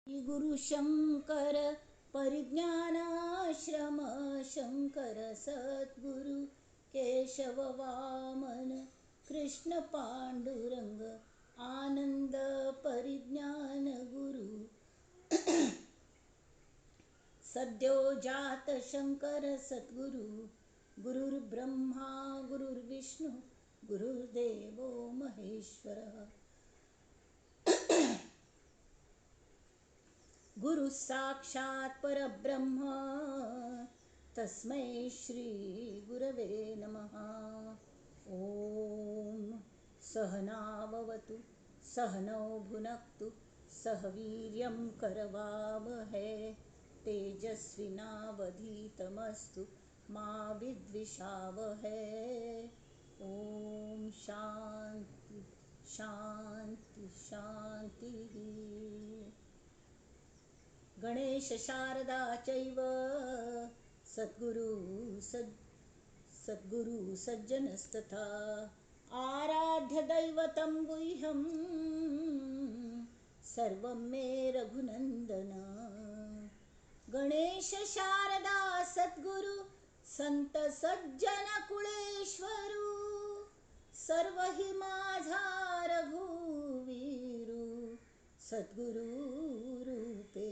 गुरु शंकर परिज्ञानाश्रम शंकर सद्गुरु केशव वामन कृष्ण पांडुरंग आनंद परिज्ञान गुरु। सद्यो जात शंकर सद्गुरु गुरुर्ब्रह्मा गुरुर्विष्णु गुरुर्देवो महेश्वरः। गुरु साक्षात परब्रह्म तस्मै श्री गुरवे नमः। ओम सहनाववतु सहनौ भुनक्तु सह वीर्यं करवावहै तेजस्विनावधीतमस्तु मा विद्विषावहै। ओम शांति शांति शांति। गणेश शारदा चैव सद्गुरु सद्गुरु सज्जनस्तथा आराध्य दैवतं गुह्यं सर्वं मे रघुनंदन। गणेश शारदा सद्गुरु संत सज्जन कुळेश्वरू सर्व हि माझा रघुवीरू सद्गुरु रूपे।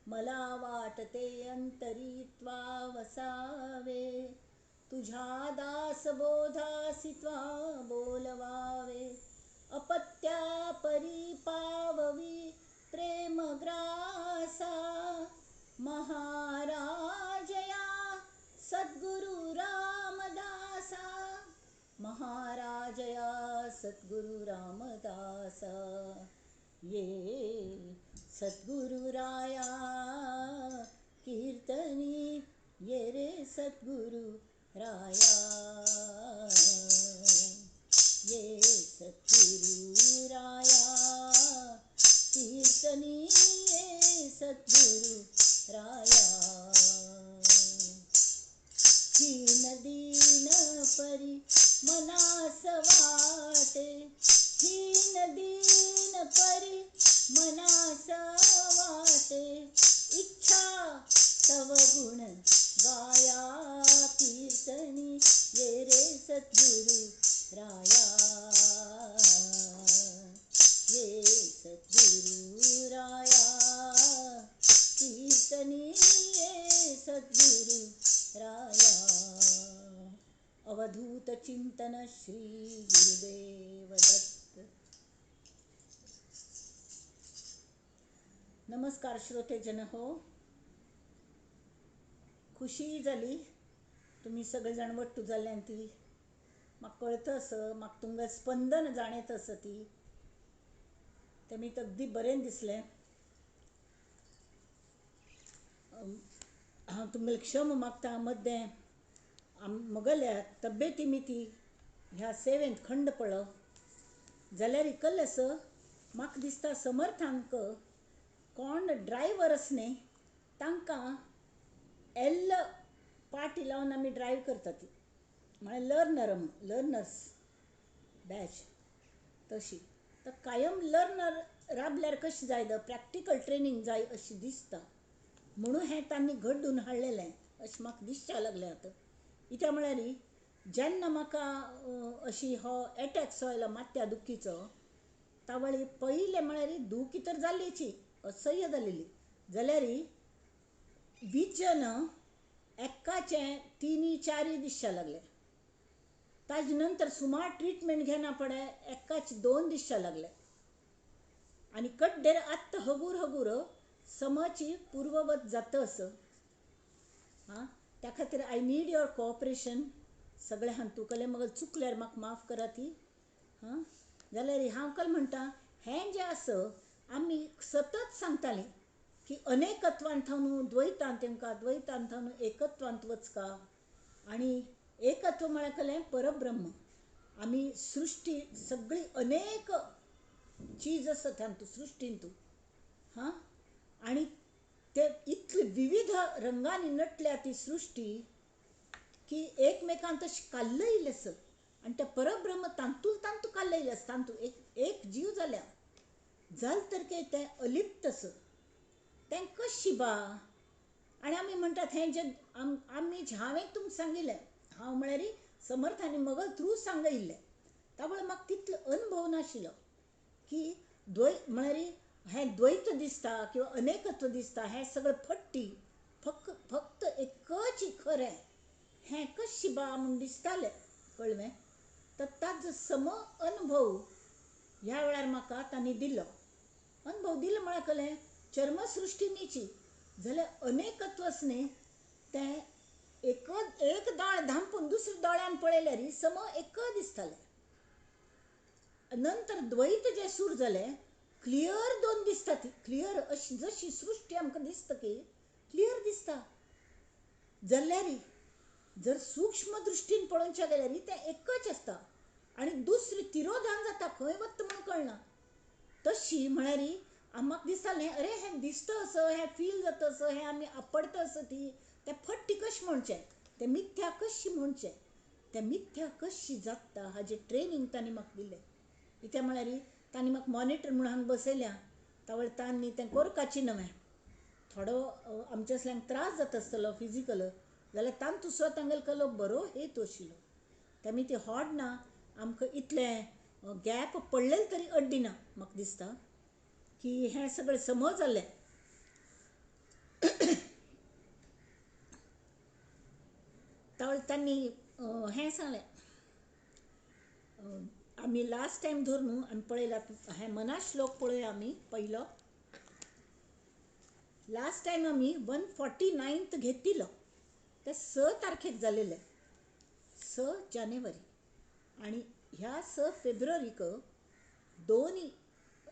मला वाटते अंतरी त्वा वसावे तुझ्या दासबोधासी त्वा बोलवावे। अपत्या परी पाववी प्रेमग्रासा महाराजया सद्गुरु रामदासा। महाराजया सद्गुरु रामदासा। ये सद्गुरुराया कीर्तनी ये रे सद्गुरु राया। ये सद्गुरुराया कीर्तनी ये सद्गुरु राया। हीन दीन परी मनास वाटे हीन दीन परी मनास वाटे। इच्छा तव गुण गाया कीर्तनी ये रे सद्गुरु राया। ये सद्गुरु राया कीर्तनी ये सद्गुरु राया। अवधूत चिंतन श्री गुरुदेव दत्त। नमस्कार श्रोतेजन हो, खुशी जाली तुमी सगळे जाण वट्टू जाल्ल्यान ती म्हाका कळत असं, म्हाका तुमकां स्पंदन जाणयत आसा ती तें मी अगदी बरें दिसलें। हांव तुमगेलें क्षम मागता मद्दें म्हगेल्या तब्येती मिती ह्या सेवेंत खंड पडलो जाल्यार इकल्लें आसा म्हाका दिसता समर्थांक कोण ड्रायव्हर आस न्ही तांकां एल्ल पाटी लावन आमी ड्रायव्ह करता ती म्हळ्यार लर्नर लर्नर्स बॅच तशी। तर कायम लर्नर राबल्यार कशें जाय प्रॅक्टिकल ट्रेनींग जाय अशें दिसता म्हणून हें तांणी घडून हाडलेलें अशें म्हाका दिसचें लागलें आतां। कित्याक म्हळ्यार जेन्ना म्हाका अशी हो एटॅक्सो आयलो माथ्या दुखीचो तावळी पयलें म्हळ्यार दुखी तर जाल्लीची असह्य जालेली जाल्यार विजन एकाचें तिनी चारी दिसचें लागलें। ताजे नंतर सुमार ट्रिटमेंट घेना पडे एकाचे दोन दिसचें लागले आनी कड्डेर आत्तां हगूर हगूर समची पूर्ववत जाता असं। आं, त्या खातीर I need your cooperation सगळें हांतूकलें मगेर चुकल्यार म्हाका माफ करा ती। हां, जाल्यार हांव कल म्हणटा हें जें आसा आमी सतत सांगतालीं की अनेकत्वान थावन द्वैतांत तेंकां द्वैतांत थावन एकत्वांत वचका आनी एकत्व म्हळ्यार कलें परब्रह्म। आमी सृश्टी सगळी अनेक चीज आसा तातूंत सृश्टींतू। हां, आनी ते इतले विविध रंगांनी नटल्या ती सृश्टी की एकमेकांत तशें काल्लयिल्लें आसा आनी तें परब्रह्म तांतूल तांतू काल्लयिल्लें आसा तांतू एक एक जीव जाल्या। जाल तर के तें अलिप्त आसा तें कशी बा. आनी आमी म्हणटात हें जें आमी हांवें तुमकां सांगिल्लें, हांव म्हळ्यार समर्थांनी मगल थ्रू सांगयिल्लें, त्यामुळे म्हाका तितलो अनुभव नाशिल्लो की द्वै म्हळ्यार हें द्वैत दिसता किंवा अनेकत्व दिसता, हें सगळें फट्टी, फक्त फक्त एकच खरें हें कशी बा म्हूण दिसतालें, कळ्ळें. तर ताजो सम अनुभव ह्या वेळार म्हाका तांणी दिलो. अनुभव दिलो म्हळ्यार कळ्ळें चर्मसृश्टी नीची जाल्यार अनेकत्वच न्ही, तें एक एक दोळ धांपून दुसऱ्या दोळ्यान पळयल्यार सम एक दिसतालें. नंतर द्वैत जें सूर जालें क्लियर दोन दिसता ती क्लियर अशी जशी सृश्टी आमकां दिसता की क्लियर दिसता, जाल्यार जर सूक्ष्म दृश्टीन पळोवच्या गेल्यार तें एकच आसता आनी दुसरी तिरोधान जाता, खंय वता म्हूण कळना. तशी म्हळ्यार म्हाका दिसतालें अरे हें दिसता असो, हें फील जाता असो, हें आमी आपडता असो, ती तें फट्टी कशें म्हणचें, तें मिथ्या कशी म्हणचें, तें मिथ्या कशी जाता हाजें ट्रेनींग तांणी म्हाका दिलें. कित्याक म्हळ्यार तांणी म्हाका मॉनिटर म्हूण हांगा बसयल्या, तावळ तांणी तें कोरकाची न्हय, थोडो आमच्या असल्यांक त्रास जाता आसतलो फिजिकल, जाल्यार तांतू सुद्दां तांगेलो कलो बरो हेतू आशिल्लो. तेमी ती होड ना आमकां इतलें गॅप पडलेलें तरी अड्डी ना. म्हाका दिसता की हें सगळें समज जालें. तावळ तांणी हें सांगलें, आमी लास्ट टायम धर न्हू आमी पळयला हें मना श्लोक पळोवया आमी पयलो. लास्ट टायम आमी 149 घेतिल्लो, ते 6 तारखेक जालेले, 6 जानेवारी, आनी ह्या 6 फेब्रुवारीक 2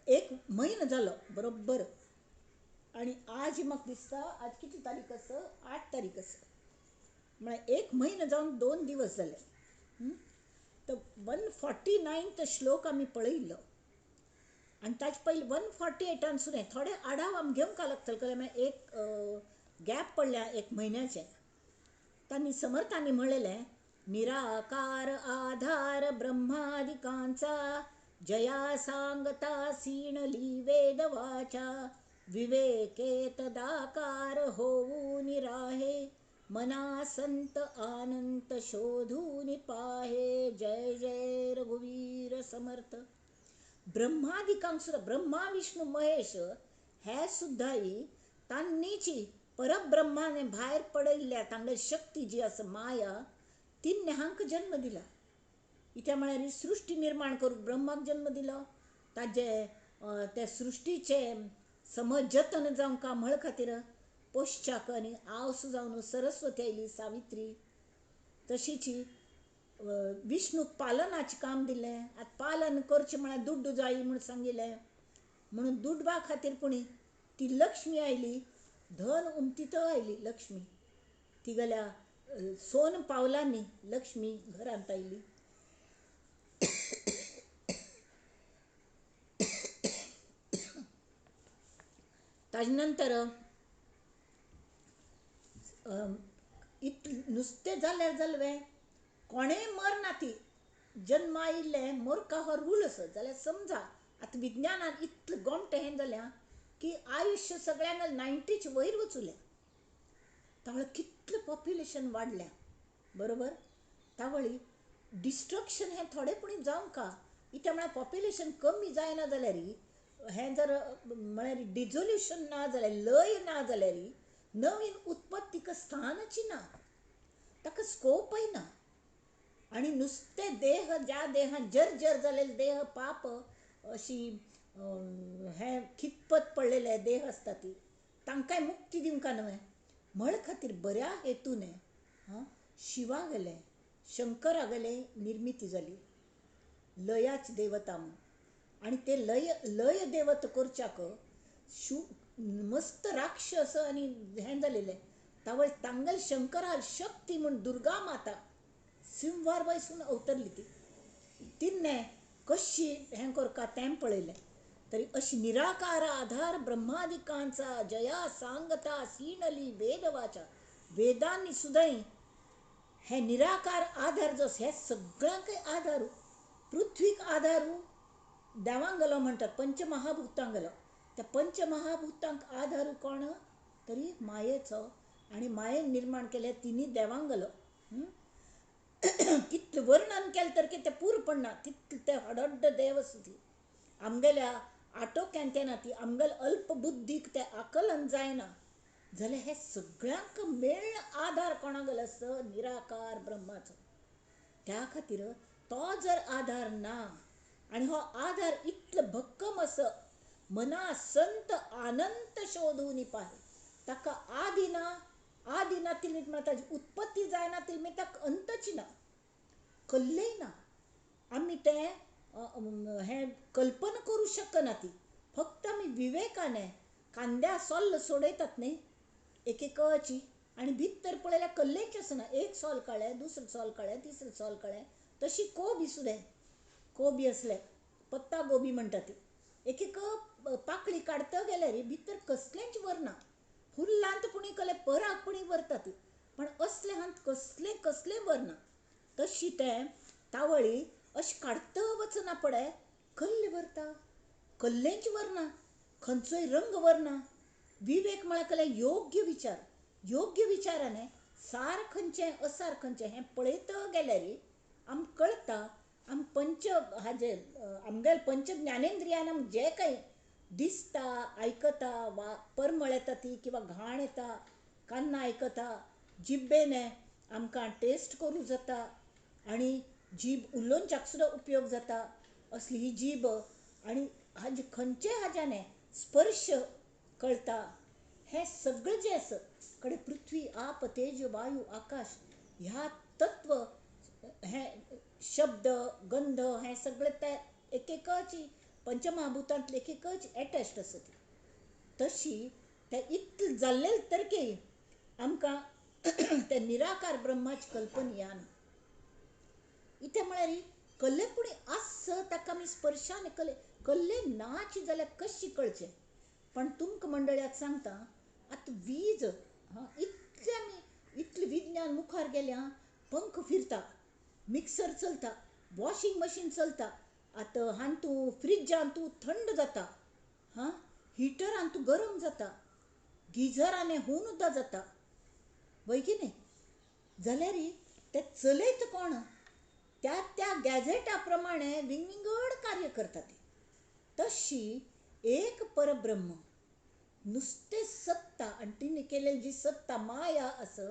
1 म्हयनो जालो बरोबर. आनी आज म्हाका दिसता आज कितली तारीख आसा, 8 तारीख आसा, म्हळ्यार 1 म्हयनो जावन 2 दिवस जाले. तर 149 श्लोक आमी पळयिल्लो आनी ताजे पयलीं 148 सुद्दां थोडे आडाव आमी घेवंक लागतले, कळ्ळें, मागीर एक गॅप पडल्या 1 म्हयन्याचें. तांणी समर्थांनी म्हणलेलें, निराकार आधार ब्रह्मादिकांचा, जया सांगता सीणली वेदवाचा, विवेके तदाकार होऊन राहे, मना संत आनंत शोधून पाहे, जय जय रघुवीर समर्थ. ब्रह्मादिकांक सुद्दां, ब्रह्मा विष्णू महेश हे सुद्दां तांणीची परब्रह्माने भायर पडिल्ल्या तांगेली शक्ती जी आसा माया, तिन्ने हांकां जन्म दिला. कित्याक म्हळ्यार सृश्टी निर्माण करूंक ब्रह्माक जन्म दिलो, ताजे त्या सृश्टीचे समज जतन जावंक म्हळ खातीर पोश्चाक आनी आवस जावन सरस्वती आयली सावित्री. तशीची विष्णूक पालनाचें काम दिलें. आतां पालन करचें म्हळ्यार दुड्डू जाय म्हूण सांगिल्लें, म्हणून दुडवा खातीर कोणी ती लक्ष्मी आयली, धन उमतीत आयली लक्ष्मी, तिगेल्या सोन पावलांनी लक्ष्मी घरांत आयली. ताजे नंतर नुस्तें जाल्यार जालें, कोणेंय मरना, ती जन्मा आयिल्लें मोरका हो रूल आसा जाल्यार समजा आतां विज्ञानान इतलें गोमटें हें जाल्यां की आयुश्य सगळ्यांक 90च्या वयर वचुलें. तावळ कितलें पॉप्युलेशन वाडल्या, बरोबर. तावळी डिस्ट्रक्शन हें थोडें पुणी जावंक कित्याक म्हळ्यार पॉप्युलेशन कमी जायना जाल्यार हें जर म्हळ्यार डिजोल्युशन ना जाल्यार, लय ना जाल्यार नवीन उत्पत्तीक स्थानच ना, ताका स्कोपय ना. आनी नुस्तें देह ज्या देहान जर्जर जालेले देह पाप अशी हें खितपत पडलेले देह आसता ती, तांकांय मुक्ती दिवंक न्हय म्हळ खातीर बऱ्या हेतूने शिवा गेले शंकरा गेले निर्मिती जाली लयाच देवता म्हूण. आनी ते लय लय देवत करच्याक मस्त राक्षस आनी हें जालेलें, तावळ तांगेल शंकरा शक्ती म्हूण दुर्गा माता सिंवार वयसून अवतरली ती, तिन्ने कशी हें करका तें पळयलें. तरी अशी निराकार आधार ब्रह्मादिकांचा, जया सांगता सीणली वेदवाचा, वेदांनी सुद्दां हे निराकार आधार जो हे सगळ्यांकय आधारू, पृथ्वीक आधारू, देवांगलो म्हणटात, पंचमहाभूतांगलो. त्या पंचमहाभूतांक आधार कोण तरी मायेचो, आनी मायेन निर्माण केले तिनी देवांगलो. कितलें वर्णन केलें तर कितें पूर पडना तितलें ते हडड्ड देव आसा ती. आमगेल्या आटोक्यान येना ती, आमगेल्या अल्पबुद्धीक तें आकलन जायना. जाल्यार हे सगळ्यांक मेळ आधार कोणागेलो आसा? निराकार ब्रह्माचो. त्या खातीर तो जर आधार ना, आनी हो आधार इतलो भक्कम आसा, मना संत आनंत शोधून पाहे, ताका आदी ना, आदी ना तिलमीत म्हळ्यार ताजी उत्पत्ती जायना तिलमीत ताका अंतच ना, कल्लेय ना. आमी तें हें कल्पना करूं शकना ती. फक्त आमी विवेकाने कांद्या सोल्ल सोडयतात न्ही एक एकाची, आनी भितर पळयल्यार कल्लेच आसना. एक सोल कळ्ळें, दुसरें सोल कळ्ळें, तिसरें सोल कळ्ळें. तशी कोबी सुद्दां, कोबी आसले पत्ता गोबी म्हणटा ती, एक एक पाकळी काडता गेल्यार भितर कसलेंच वरना. फुल्लांत पुणी कले पराक पुणी वरता ती, पण असले हांत कसलें कसलें वरना. तशी तें तावळी अशें काडत वचना पडे, कल्ले वरता, कल्लेंच वरना, खंयचोय रंग वरना. विवेक म्हळ्यार कले योग्य विचार, योग्य विचाराने सार खंयचें असार खंयचें हें पळयत गेल्यार आमकां कळटा. आम पंच हाजे आमगेले पंच ज्ञानेंद्रियान आम जे कांय दिसता, आयकता, वा परमळ येता ती, किंवा घाण येता, कान्ना आयकता, जिब्बेने आमकां टेस्ट करूं जाता, आनी जीब उलोवच्याक सुद्दां उपयोग जाता असली ही जीब. आनी हाजे खंयचे हाज्याने स्पर्श कळटा, हें सगळें जें आसा कडे पृथ्वी आप तेज वायू आकाश ह्या तत्व, हें शब्द गंध हें सगळें ते एक एकाची पंचमहाभूतांतले एक एकच एटॅच्ड आसा ती. तशी ते इतलें जाल्लें तरके आमकां ते निराकार ब्रह्माची कल्पना येना. इतें म्हळ्यार कल्ले पुणी आस ताका आमी स्पर्शान कल्ले कल्ले नाच जाल्यार कशी कळचें. पण तुमकां मंडळ्याक सांगता, आतां वीज इतलें आमी इतलें विज्ञान मुखार गेल्या, पंख फिरता, मिक्सर चलता, वॉशिंग मशीन चलता, आतां हांतू फ्रिजान तूं थंड जाता, हां हिटरान तूं गरम जाता, गिजरान हून उदक जाता, वय की न्ही? जाल्यार ते चलयत कोण? त्या त्या गॅझेटा प्रमाणे विंगविंगड कार्य करता ती. तशी एक परब्रह्म नुस्तें सत्ता, आनी तिणें केलेली जी सत्ता माया आसा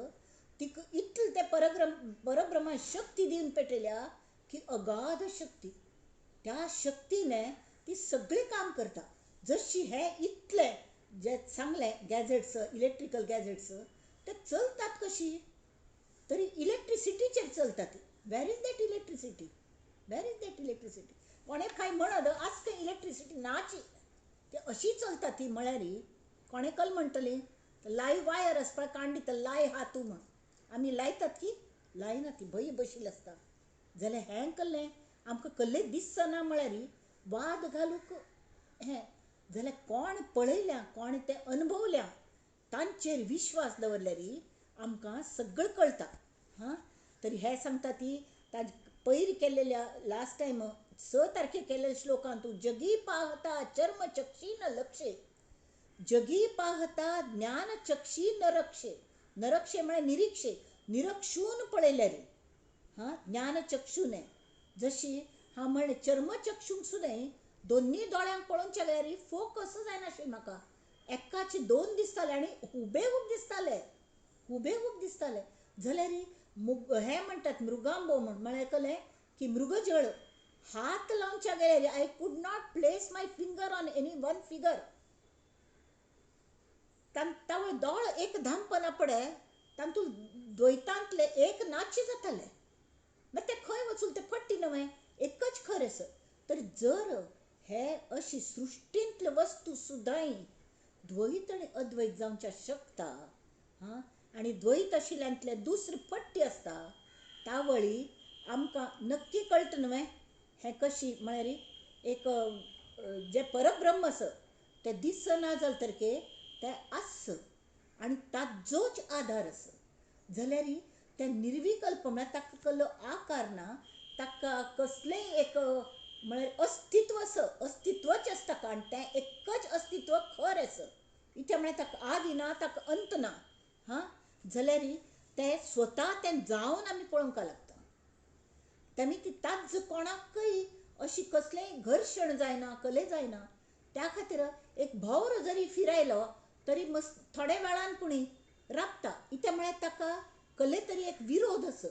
तिका इतलें तें परब्रह्मा शक्ती दिवन पेटयल्या की अगाध शक्ती. त्या शक्तीने ती सगळें काम करता. जशी हे इतले जे सांगलें गॅझेट्स, इलेक्ट्रिकल गॅझेट्स, ते चलतात कशी तरी इलेक्ट्रिसिटीचेर चलतात ती. Where is that electricity? Where is that electricity? कोणें कांय म्हणत आज खंय इलेक्ट्रिसिटी नाची, ती अशी चलता ती. म्हळ्यार कोणें कल म्हणटली लाय वायर आसपा कांडी तर लाय हा तूं म्हण, आमी लायतात की लायना ती, भंय बशिल्ली आसता. जाल्यार हें कल्लें आमकां कल्लें दिसना म्हळ्यार वाद घालूंक हें. जाल्यार कोण पळयल्या, कोण तें अणभवल्या तांचेर विश्वास दवरल्यार आमकां सगळें कळटा. हां, तरी हें सांगता ती ताज पयर केल्लेल्या लास्ट टायम 6 तारखेक केल्ल्या श्लोकांत, जगी पाहता चर्म चक्षी न लक्षे, जगी पाहता ज्ञान चक्षी न रक्षे. नरक्षे म्हळ्यार निरीक्षे, निरक्षून पळयल्यार, हां ज्ञानचक्षूने. जशी हांव म्हणलें चर्मचक्षूंक सुद्दां दोन्ही दोळ्यांक पळोवच्या जाल्यार फोकस जायनाशिल्लें म्हाका, एकाचे दोन दिसताले आनी हुबेहूब दिसताले, हुबेहूब दिसताले. जाल्यार हें म्हणटात मृगांबो म्हण, म्हळ्यार कळ्ळें की मृगजळ हात लावच्या गेल्यार I could not place my finger on any one figure. तावळ दोळ एक धांपना पडे, तातूंत द्वैतांतले एक नाची जाताले. मागीर ते खंय वचून ते फट्टी न्हय, एकच खरें आसा. तर जर हे अशी सृश्टींतले वस्तू सुद्दां द्वैत आनी अद्वैत जावच्या शकता, हां, आनी द्वैत आशिल्ल्यांतले दुसरी पट्टी आसता, तावळी आमकां नक्की कळटा न्हय हें कशी. म्हळ्यार एक जें परब्रह्म आसा तें दिसना जालें तरके तें आस आनी ताजोच आधार आसा. जाल्यार तें निर्विकल्प म्हळ्यार ताका कसलो आकार ना, ताका कसलेंय एक म्हळ्यार अस्तित्व आसा, अस्तित्वच आसता ताका आनी तें एकच अस्तित्व खरें आसा. इत्या म्हळ्यार ताका आदी ना, ताका अंत ना. हां, जाल्यार तें स्वता तें जावन आमी पळोवंक लागता. तेमी ती ताज्ज कोणाकय अशी कसलेंय घर्शण जायना, कले जायना. त्या खातीर एक भोंवरो जरी फिरायलो तरी मस्त थोड्या वेळान पुणी राबता. इत्या म्हळ्यार ताका कले तरी एक विरोध आसा,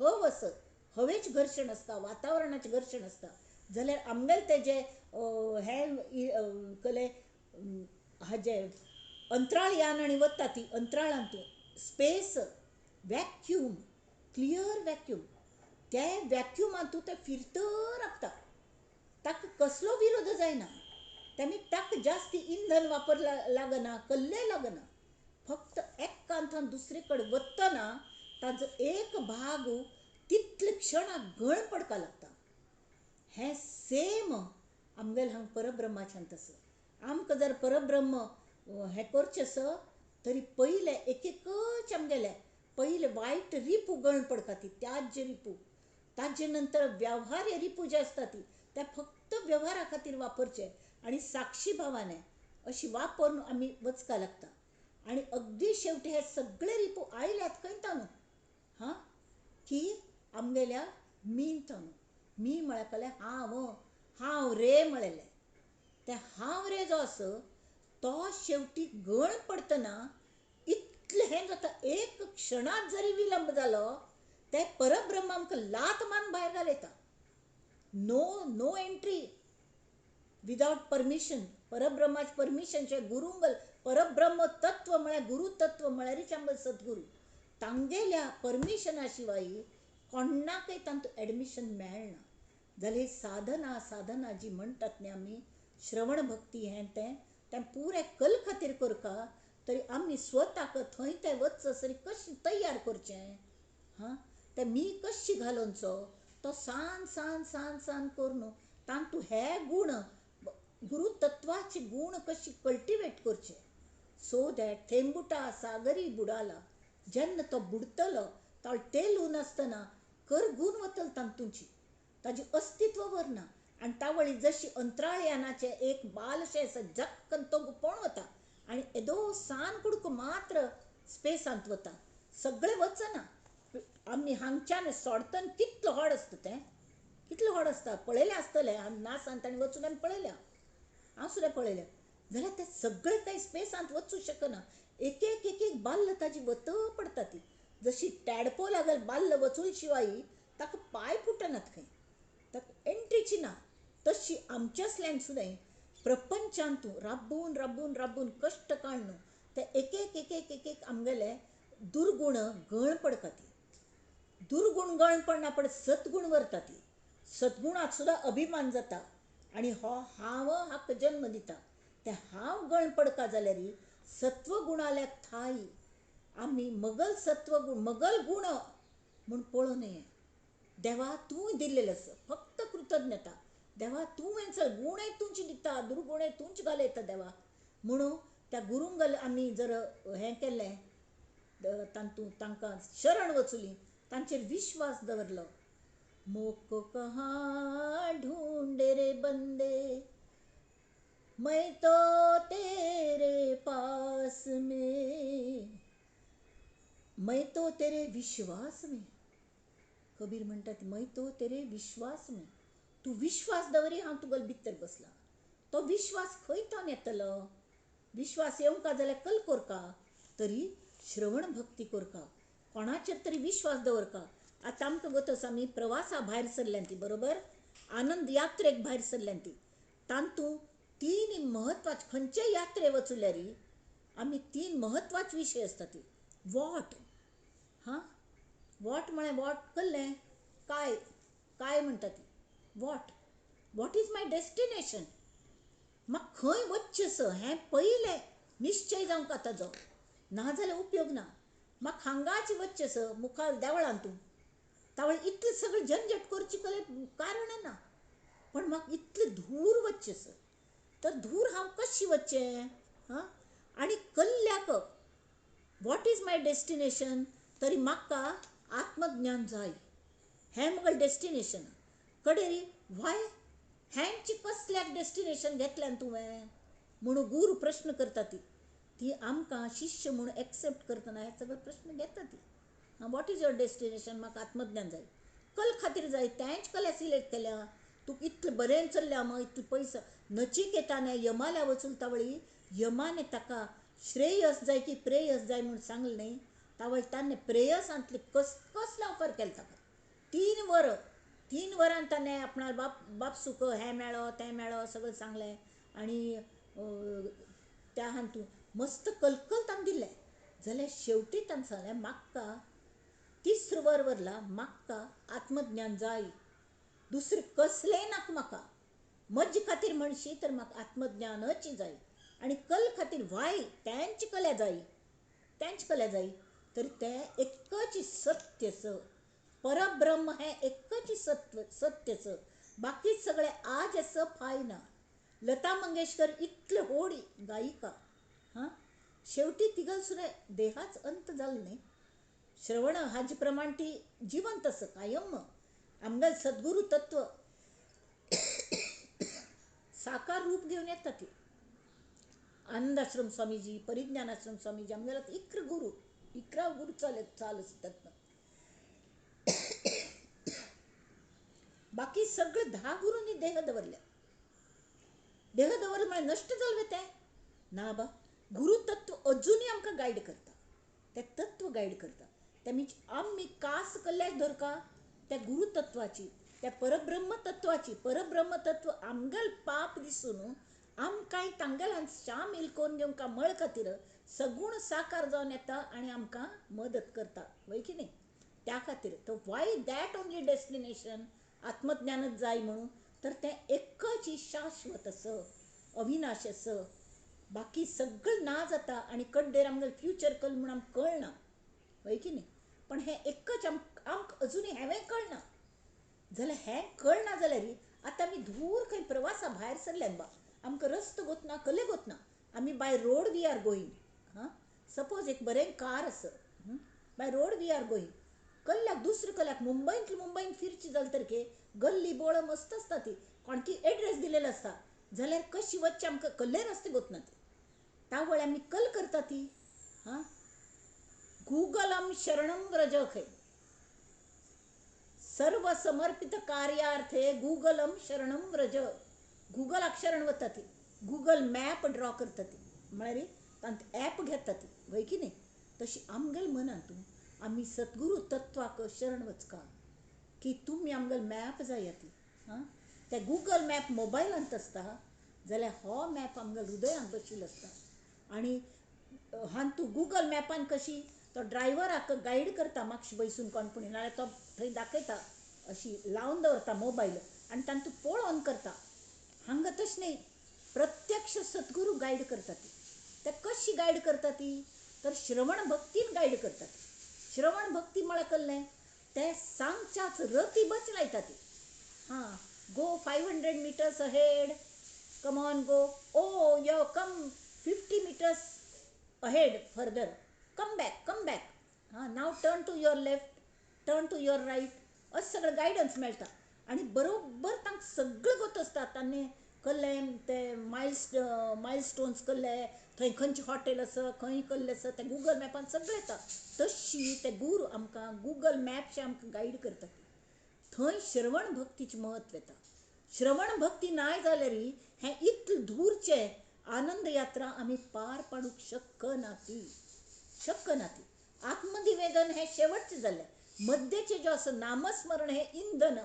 हव आसा, हवेचें घर्शण आसता, वातावरणाचें घर्शण आसता. जाल्यार आमगेले ते जे हे कले हाजे अंतराळ यान आनी वता ती अंतराळांत स्पेस वॅक्यूम, क्लियर वॅक्यूम, ते वॅक्युमांतू ते फिरत राबता, ताका कसलो विरोध जायना. तेमी ताका जास्ती इंधन वापर लागना, कल्लें लागना. फक्त एकांतान दुसरे कडेन वतना ताजो एक भाग तितले क्षणाक गळ पडपाक लागता. हें सेम आमगेलें हांगा परब्रह्माच्यान तसो. आमकां जर परब्रह्म हें करचें आसा तरी पयलें एक एकच आमगेलें पयलें वायट रिपू गळ पडटा ती त्याज्य रिपू, ताजे नंतर व्यवहार्य रिपू जे आसता ती ते फक्त व्यवहारा खातीर वापरचे आनी साक्षी भावाने अशी वापरून आमी वचपाक लागता. आनी अगदी शेवटी हे सगळे रिपू आयल्यात खंय ताणू, हां, की आमगेल्या मीन ताणू. मी म्हळ्यार कलें हांव, हांव रे म्हळेलें. तें हांव रे जो आसा तो शेवटी गळ पडटना इतलें हें जाता, एक क्षणांत जरी विलंब जालो तें परब्रह्म आमकां लात मारून भायर घालयता. No no entry without permission. परब्रह्माचें परमिशन शिवाय गुरूंक परब्रह्म तत्व म्हळ्यार गुरू तत्व म्हळ्यारूच आमकां सद्गुरू, तांगेल्या परमिशना शिवाय कोणाकय तांतूं एडमिशन मेळना. जाल्यार साधना साधना जी म्हणटात न्ही आमी, श्रवण भक्ती हें तें तें पुरें कल खातीर करता तरी आमी स्वताक थंय तें वचसर कशें तयार करचें, हां, तें मी कशी घालोवचो तो सान सान सान सान करून तातूंत हे गूण गुरू तत्वाचे गूण कशी कल्टिवेट करचे, सो that थेंबुटा सागरी बुडाला, जेन्ना तो बुडतलो तो तेल नासतना करगून वतलो तातूंची, ताजें अस्तित्व उरना. आनी तावळी जशी अंतराळ यानाचें एक बालशें आसा जक्कन तो गुपोवन वता आनी येदो सान कुडको मात्र स्पेसांत वता, सगळें वचना. आमी हांगच्यान सोडटना कितलो व्हड आसता तें, कितलो व्हड आसता पळयलें आसतलें, नासान ताणें वचून आमी पळयल्या, हांव सुद्दां पळयलें. जाल्यार तें सगळें कांय स्पेसांत वचूंक शकना, एक एक एक एक बाल्ल ताजी वत पडटा ती, जशी टॅडपो लागल बाल्ल वचून शिवाय ताका पांय फुटनात खंय, ताका एंट्रीची ना. तशी आमच्यासल्यान सुद्दां प्रपंचांतू राबून राबून राबून कश्ट काडून ते एक एक एक एक एक एक आमगेले दुर्गुण गळ पडटा ती. दुर्गुण गळ पडना पण सद्गुण व्हरता ती. सद्गुणाक सुद्दां अभिमान जाता आनी हो हांव हाका जन्म दिता. ते हांव गळ पडका जाल्यार सत्वगुणाल्या थाय आमी मगल सत्वगुण मगल गुण म्हूण पळोवं नये. देवा तूं दिल्लेलें आसा, फक्त कृतज्ञता. देवा तूं हेंचो गुणय तूंच दिता, दुर्गुणय तूंच घालयता देवा, म्हणून त्या गुरूंगल आमी जर हें केलें, तातूंत तांकां शरण वचली, तांचेर विश्वास दवरलो. मोको कहाँ ढूंढे रे बंदे, मैं तो तेरे पास में, मैं तो तेरे विश्वास में. कबीर म्हणटात मैं तो तेरे विश्वास में. तूं विश्वास दवरी, हांव तुगेलो भितर बसला. तो विश्वास खंय तावन येतलो? विश्वास येवंक जाल्यार कल कोरका, तरी श्रवण भक्ती कोरका, कोणाचेर तरी विश्वास दवरका. आतां आमकां गोतस आमी प्रवासा भायर सरल्यान ती बरोबर आनंद यात्रेक भायर सरल्यान ती, तातूंत तीन म्हत्वाचे खंयचे यात्रे वचल्यार आमी तीन म्हत्वाचे विशय आसता ती. What, हां, what म्हळ्यार what कसलें, काय काय म्हणटा ती. What, what is my destination, म्हाका खंय वचचें आसा हें पयलें निश्चय जावंक ताजो, नाजाल्यार उपयोग ना. म्हाका हांगाच वचचें आसा मुखार देवळांत, तूं तावळ इतलें सगळें झंझट करचें कलें कारण ना, पण म्हाका इतलें धूर वचचें आसा, तर धूर हांव कशें वचचें? हां, आनी कल्ल्याक what is my destination, तरी म्हाका आत्मज्ञान जाय, हें म्हगेलें डेस्टिनेशन. कडेन व्हाय हेंची कसल्याक डेस्टिनेशन घेतल्यान तुवें म्हणून गुरू प्रश्न करता. ती ती आमकां शिष्य म्हूण एक्सेप्ट करतना हे सगळे प्रश्न घेता ती. What is your destination? म्हाका आत्मज्ञान जाय. कल खातीर जाय तेंच कला सिलेक्ट केल्या. तुका इतलें बरें चल्ल्या मग इतले पयसो. नचिकेताने यमाल्या वचून तावळी यमाने ताका श्रेयस जाय की प्रेयस जाय म्हूण सांगलें न्ही, तावळ ताणें प्रेयसांतले कसले ऑफर केलें ताका. 3 वरां ताणें आपणा बापसूक हें मेळो तें मेळो सगळें सांगलें आनी त्या हातूंत मस्त कलकल ताणें दिलें. जाल्यार शेवटी ताणें सांगलें म्हाका 3 वर वरला म्हाका आत्मज्ञान जाय, दुसरें कसलेंय नाका म्हाका. म्हजे खातीर म्हणशी तर म्हाका आत्मज्ञानच जाय आनी कल खातीर वाय तेंच कल्या जाय, तेंच कल्या जाय. तर तें एकच सत्य स परब्रह्म हें एकच सत्व सत्यच, बाकी सगळें आज आसा फाय ना. लता मंगेशकर इतले व्हड गायिका, हां, शेवटी तिगल सुद्दां देहाच अंत जालो न्ही. श्रवण हाजे प्रमाण ती जिवंत आसा कायम. आमगेल सद्गुरू तत्व साकार रूप घेवन येता ती. आनंदाश्रम स्वामीजी, परिज्ञानाश्रम स्वामीजी, आमगेला 11 गुरू, 11 गुरू चालत चाल आसतात. बाकी सगळे 10 गुरूंनी देह दवरले. देह दवरले म्हळ्यार नश्ट जालें तें ना बा. गुरू तत्व अजुनूय आमकां गायड करता, तें तत्व गायड करता. ते आमी कास कल्ल्याक धरका त्या गुरू तत्वाची, त्या परब्रह्म तत्वाची. परब्रह्म तत्व आमगेल पाप दिसून आमकांय तांगेल्यान शामील करून घेवंक मळ खातीर सगूण साकार जावन येता आनी आमकां मदत करता, वय की न्ही. त्या खातीर तर वाय that only destination आत्मज्ञानच जाय म्हणून, तर तें एकच शाश्वत आसा, अविनाश आसा. बाकी सगळें ना जाता आनी कड्डेर आमगेलें फ्युचर कल म्हूण आमकां कळना, वय की न्ही. पण हें एकच आमकां अजुनूय हेंवूय कळना. जाल्यार हें कळना जाल्यार आतां आमी दूर खंय प्रवासा भायर सरल्यान बा, आमकां रस्तो गोतना, कले गोतना, आमी by road we are going. हां, सपोज एक बरें कार आसा, by road we are going, कल्ल्याक दुसऱ्या कल्याक मुंबयंत मुंबयंत फिरची जालें तर के गल्ली बोळ मस्त आसता ती, कोणकी एड्रेस दिलेलो आसता. जाल्यार कशी वचचें आमकां कल्ले रस्ते गोतना ती. तावळ आमी कल करता ती. हां, गुगलम शरणम व्रज खंय, सर्व समर्पित कार्यार्थे गुगलम शरणम व्रज. गुगलाक शरण वता ती, गुगल मॅप ड्रॉ करता ती, म्हळ्यार तांत ॲप घेता ती, वय की न्ही. तशी आमगेल मनांत आमी सद्गुरू तत्वाक शरण वचका की तुमी आमगेल मॅप जाय ती. हां, ते गुगल मॅप मोबायलांत आसता जाल्यार हो मॅप आमगेल हृदयांत बशिल्लो आसता. आनी हातूंत गुगल मॅपान कशी तो ड्रायव्हराक गायड करता मातशी बैसून कोण पूण, नाल्यार तो थंय दाखयता अशी लावन दवरता मोबायल आनी तांतूं पळोवन करता. हांगा तशें न्ही, प्रत्यक्ष सद्गुरू गायड करता ती. ते कशी गायड करता ती तर श्रवण भक्तीन गायड करता ती. श्रवण भक्ती म्हळ्यार कल्लें ते सांगच्याच रती बच लायता ती. हां, go 500 meters ahead, come on go, oh yo come 50 meters ahead further, come back, come back, हां now turn to your left, turn to your right, अशें सगळें गायडन्स मेळटा. आनी बरोबर तांकां सगळें गोत आसता. तांणी कल्ले ते मायलस्टोन्स कल्ले, थंय खंयचें हॉटेल आसा, खंय कल्लें आसा, तें गुगल मॅपान सगळें येता. तशी ते गुरू आमकां गुगल मॅपशें आमकां गायड करतात. थंय श्रवण भक्तीचें म्हत्व येता. श्रवण भक्ती नाय जाल्यार हें इतलें दूरचें आनंद यात्रा आमी पार पाडूंक शकना ती, शकना ती. आत्मनिवेदन हें शेवटचें जालें. मद्यचें जें आसा नामस्मरण हें इंधन.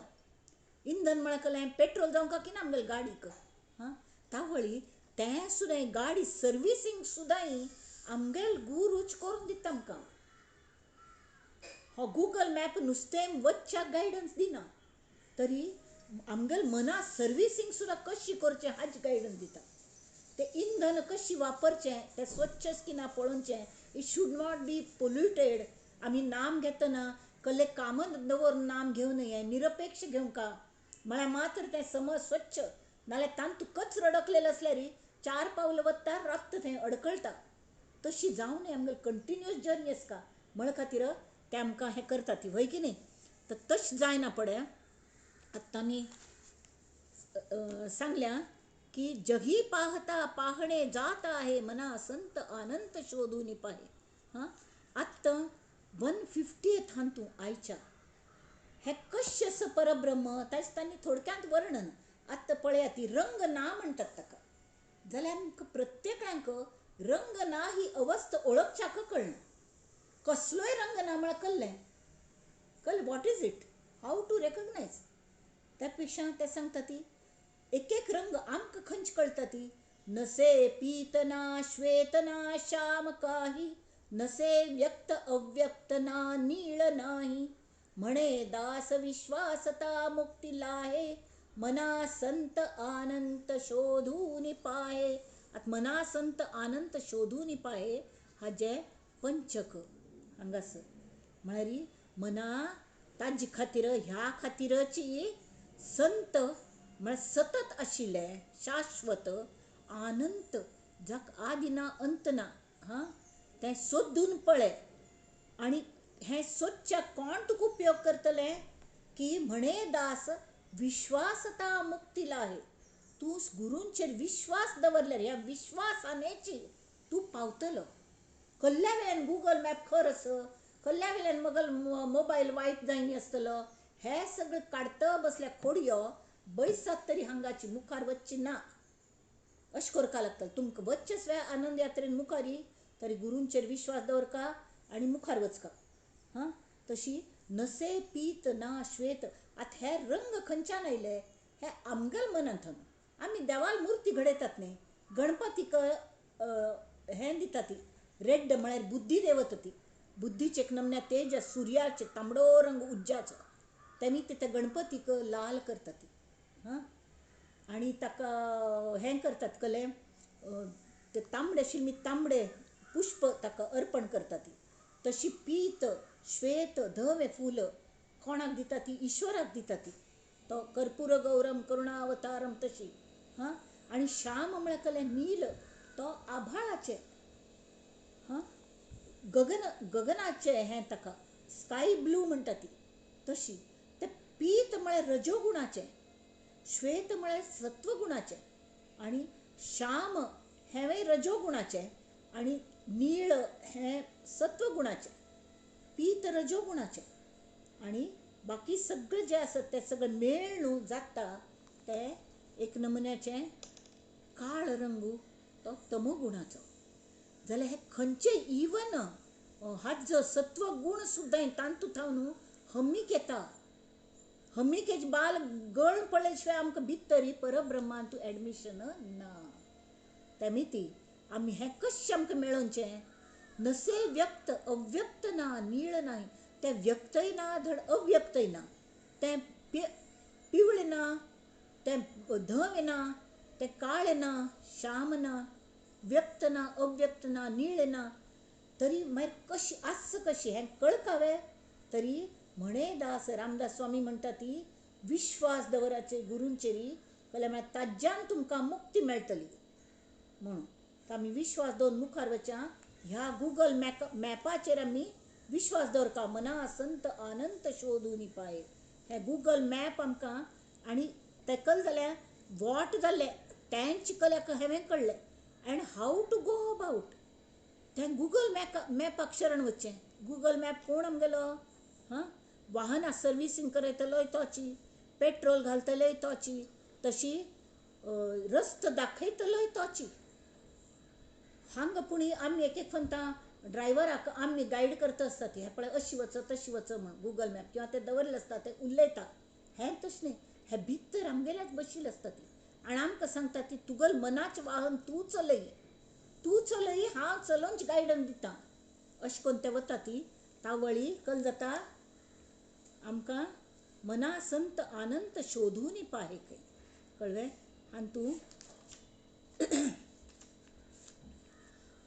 इंधन म्हळ्यार कलें पेट्रोल जावंक की ना आमगेले गाडीक. हां, तावळी तें सुद्दां गाडी सर्विसींग सुद्दां आमगेल गुरूच करून दिता आमकां. हो गुगल मॅप नुस्तें वच्च्याक गायडन्स दिना, तरी आमगेल मना सर्विसींग सुद्दां कशी करचें हाजी गायडन्स दिता. तें इंधन कशी वापरचें, तें स्वच्छ की ना पळोवचें, it should not be polluted. आमी नाम घेतना कसलें कामत दवरून नाम घेवं नये, निरपेक्ष घेवंका म्हळ्यार मात्र तें समज स्वच्छ, नाल्यार तातूंत कचरो अडकलेलो आसल्यार 4 पावलां वता रक्त थंय अडकळटा. तशी जावं नये आमगेली कंटिन्युअस जर्नी आसता म्हण खातीर ते आमकां हें करता ती, वय की न्ही. तर तशें जायना पडे. आतां आमी सांगल्या की जगी पाहता पाहणे जात आहे मना संत अनंत शोधून पाहे. हां, आत्तां 150th तूं आयच्या हें कशें आसा परब्रह्म ताचें तांणी थोडक्यांत वर्णन. आत्तां पळयात ती रंग ना म्हणटात ताका, जाल्यार आमकां प्रत्येकांक रंग ना ही अवस्था ओळखच्याक कळना. कसलोय रंग ना म्हळ्यार कळ्ळें, कळ्ळें what is it, how to recognise. त्या पेक्षा ते सांगता ती एक एक रंग आमकां खंयचे कळटा ती नसे पीत ना श्वेत ना श्याम काही नसे व्यक्त अव्यक्त ना नीळ नाही म्हणे दास विश्वासता मुक्ती लाहे मना संत आनंत शोधून पाहे. आतां मना संत आनंत शोधून पाहे हाजें पंचक हांगासर म्हळ्यार मना ताजे खातीर ह्या खातीरची संत म्हळ्यार सतत आशिल्लें शाश्वत आनंत जाका आदी ना अंत ना, हां, तें सोदून पळय. आनी हें सोदच्याक कोण तुका उपयोग करतलें की म्हणे दास विश्वासता मुक्ती लाहे. तूं गुरूंचेर विश्वास दवरल्यार ह्या विश्वासानेची तूं पावतलो. कल्ल्या वेल्यान गुगल मॅप खर आसा, कल्ल्या वेल्यान मगल मोबायल वायट जायनी आसतलो, हें सगळें काडत बसल्या खोडयो बैसात तरी हांगाची मुखार वचची ना. अशें करपा लागतलें तुमकां वचचें सुद्दां आनंद यात्रेन मुखारी तरी गुरूंचेर विश्वास दवरका आनी मुखार वचका. हां, तशी नसे पीत ना श्वेत. आतां हे रंग खंयच्यान आयले हे आमगेल्या मनांत. आमी देवाल मुर्ती घडयतात न्ही, गणपतीक हें दिता ती रेड्ड म्हळ्यार बुद्धी देवत ती, बुद्धीचे एक नमन्या तेज सुर्याचे तांबडो रंग उज्जाचो तेमी ते गणपतीक लाल करतात ती. हां, आनी ताका हें करतात कलें ते तांबडे आशिल्ले तांबडे पुष्प ताका अर्पण करतात ती. तशी पीत श्वेत धवें फूल कोणाक दिता ती ईश्वराक दिता ती, तो कर्पूर गौरम करुणावतारम तशी. हां, आनी श्याम म्हळ्यार कलें नील तो आभाळाचें, हां, गगन गगनाचें हें ताका स्काय ब्लू म्हणटा ती तशी. तें पीत म्हळ्यार रजोगुणाचें, श्वेत म्हळ्यार सत्वगुणाचें, आनी श्याम हेंवूय रजोगुणाचें आनी नीळ हें सत्वगुणाचें, पीत रजोगुणाचें आनी बाकी सगळें जें आसा तें सगळें मेळ न्हू जाता तें एक नमुन्याचें काळ रंग तो तमोगुणाचो. जाल्यार हें खंयचें इवन हाजो सत्वगुण सुद्दां तातूंत न्हू हमीक येता. हमीकेच बाल गळ पडले शिवाय आमकां भितरी परब्रह्मान तूं एडमिशन ना. तेमी ती आमी हें कशें आमकां मेळोवचें? नसे व्यक्त अव्यक्त ना नीळ नाही, तें व्यक्तय ना धड अव्यक्तय ना, तें पिवळें ना, तें धवें ना, तें काळें ना, श्याम ना, व्यक्त ना, अव्यक्त ना, नीळ ना, तरी मागीर कशी आस कशी हें कळकावे? तरी म्हणे दास रामदास स्वामी म्हणटा ती विश्वास दवराचे गुरूंचेरी जाल्यार म्हळ्यार ताज्यान तुमकां मुक्ती मेळटली म्हणून. आमी विश्वास दवरून मुखार वच्या. ह्या गुगल मॅपाचेर आमी विश्वास दवरता. मना संत अनंत शोधून पाये हे गुगल मॅप आमकां. आनी तेकल जाल्यार what जालें तेंच कल्याक हांवें कळ्ळें and how to go about तें गुगल मॅपाक शरण वचचें. गुगल मॅप कोण आमगेलो? हां, वाहनां सर्विसींग करयतलोय तोची, पेट्रोल घालतलोय तोची, तशी रस्तो दाखयतलोय तोची. हांगा पूण आमी एक एक फंता ड्रायव्हराक आमी गायड करता आसता ती हें पळय अशी वच तशी वच म्हण गुगल मॅप किंवा ते दवरले आसता ते उलयता. हें तशें न्ही, हें भितर आमगेल्याच बशिल्लें आसता ती आनी आमकां सांगता ती तुगेलें मनाचें वाहन तूं चलय, तूं चलय, हांव चलोवंक गायडन्स दिता. अशें करून ते वता ती तावळी कल जाता आमकां मना संत आनंद शोधून पाहे खंय कळ्ळें. आनी तूं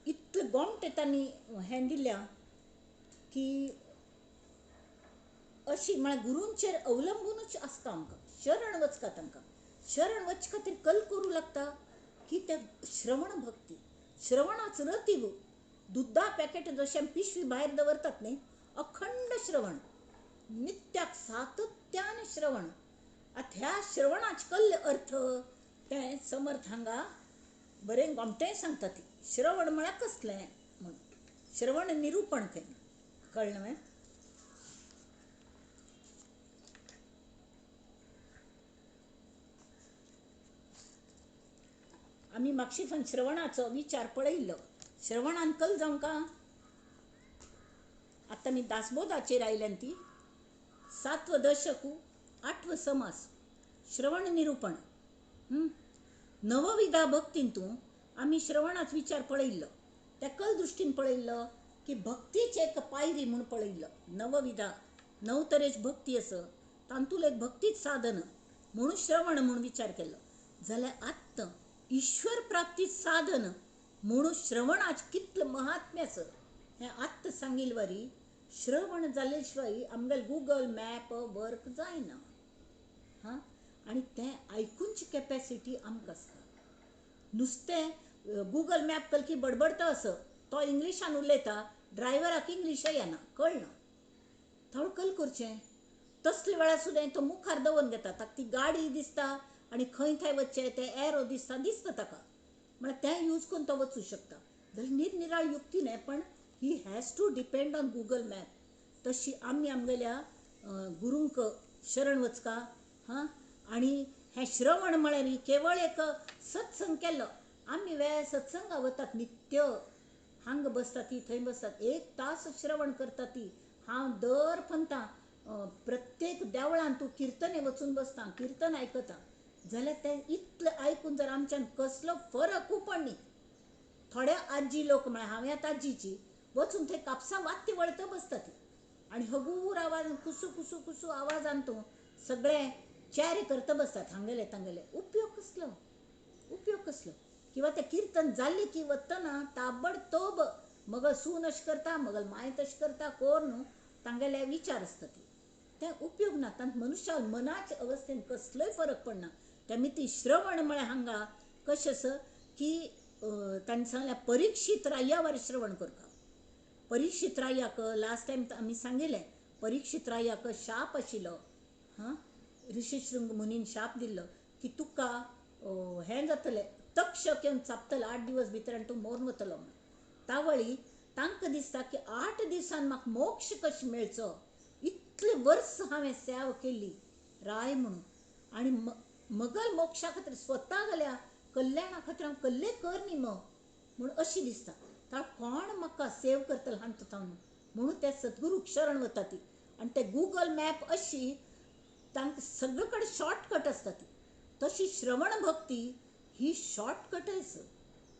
इतले गोमटे तांणी हें दिल्या की अशी म्हळ्यार गुरूंचेर अवलंबूनच आसता आमकां. शरण वचका तांकां, शरण वचचे खातीर कल करूं लागता की ते श्रवण भक्ती, श्रवणाच रतीव दुद्दा पॅकेट जशें पिशवी भायर दवरतात न्ही, अखंड श्रवण, नित्याक सातत्यान श्रवण. आतां ह्या श्रवणाच कल्ले अर्थ तें समर्थ हांगा बरें गोमटें सांगता ती. श्रवण म्हळ्यार कसलें म्हूण श्रवण निरुपण खंय कळ्ळें न्हय? आमी मागशीं श्रवणाचो विचार पळयल्लो. श्रवणान कल जावंक आतां आमी दासबोधाचेर आयल्यान ती 7 दशकू 8 समास श्रवण निरुपण. नवविधा भक्तींतू आमी श्रवणाचो विचार पळयल्लो. त्या कल दृश्टीन पळयल्लो की भक्तीची एक पायरी म्हूण पळयल्लो. नवविधा 9 तरेची भक्ती आसा तातूंत एक भक्तीच साधन म्हणून श्रवण म्हूण विचार केलो. जाल्यार आत्तां ईश्वर प्राप्ती साधन म्हणून श्रवणाच कितलें महात्म्य आसा हें आत्तां सांगिल्ले वरी श्रवण जाले शिवाय आमगेले गुगल मॅप वर्क जायना. हां, आनी तें आयकुची कॅपेसिटी आमकां आसता. नुस्तें गुगल मॅप कलकी बडबडता असो तो इंग्लिशान उलयता, ड्रायव्हराक इंग्लिशय येना, कळना. थोडो कल करचें तसले वेळार सुद्दां तो मुखार दवरून घेता. ताका ती गाडी दिसता आनी खंय थंय वचचें तें एरो दिसता दिसता ताका, म्हळ्यार तें यूज करून तो वचूं शकता. जाल्यार निरनिराळ युक्ती न्हय, पण he has to depend on Google map. तशी आमी आमगेल्या गुरूंक शरण वचका. हां, आनी हें श्रवण म्हळ्यार केवळ एक सत्संग केलो. आमी वेळ सत्संगा वतात नित्य, हांगा बसता ती थंय बसतात, 1 तास श्रवण करता ती. हांव दर पंता प्रत्येक देवळान तूं किर्तने वचून बसता, किर्तन आयकता. जाल्यार तें इतलें आयकून जर आमच्यान कसलो फरक पडनी. थोडे आजी लोक म्हळ्यार हांवें आतां आजीची वचून थंय कापसां वात्ती वळत बसता ती आनी हगूर आवाज कुसू कुसू कुसू आवाजान तूं सगळे चेरे करता बसतात हांगेले तांगेले. उपयोग कसलो, उपयोग कसलो? किंवा तें किर्तन जालें की वतना ताबडतोब मगल सून अशें करता, मगल माय तशें करता, कोर न्हू तांगेले विचार आसता ती. तें उपयोग ना. तांत मनुष्या मनाचे अवस्थेन कसलोय फरक पडना. त्या ती श्रवण म्हळ्यार हांगा कशें आसा की तांणी सांगलें परीक्षित रायावर श्रवण करता. परीक्षित रायाक लास्ट टायम आमी सांगिल्लें, परीक्षित रायाक शाप आशिल्लो. हां, ऋषिशृंग मुनीन शाप दिल्लो की तुका हें जातलें, तक्षक येवन चापतलो 8 दिवस भितर आनी तूं मरून वतलो म्हूण. तावळी तांकां दिसता की 8 दिसान म्हाका मोक्ष कशें मेळचो, इतले वर्स हांवें सेवा केली राय म्हणून आनी मगल मोक्षा खातीर स्वता गेल्या कल्याणा खातीर हांव कल्ले कर न्ही मग म्हूण अशी दिसता. ताळ कोण म्हाका सेव करतलो हांतो थावन म्हणून ते सद्गुरूक शरण वता ती. आनी ते गुगल मॅप अशी तांकां सगळे कडेन शॉर्टकट आसता ती. तशी श्रवण भक्ती ही शॉर्टकट आसा.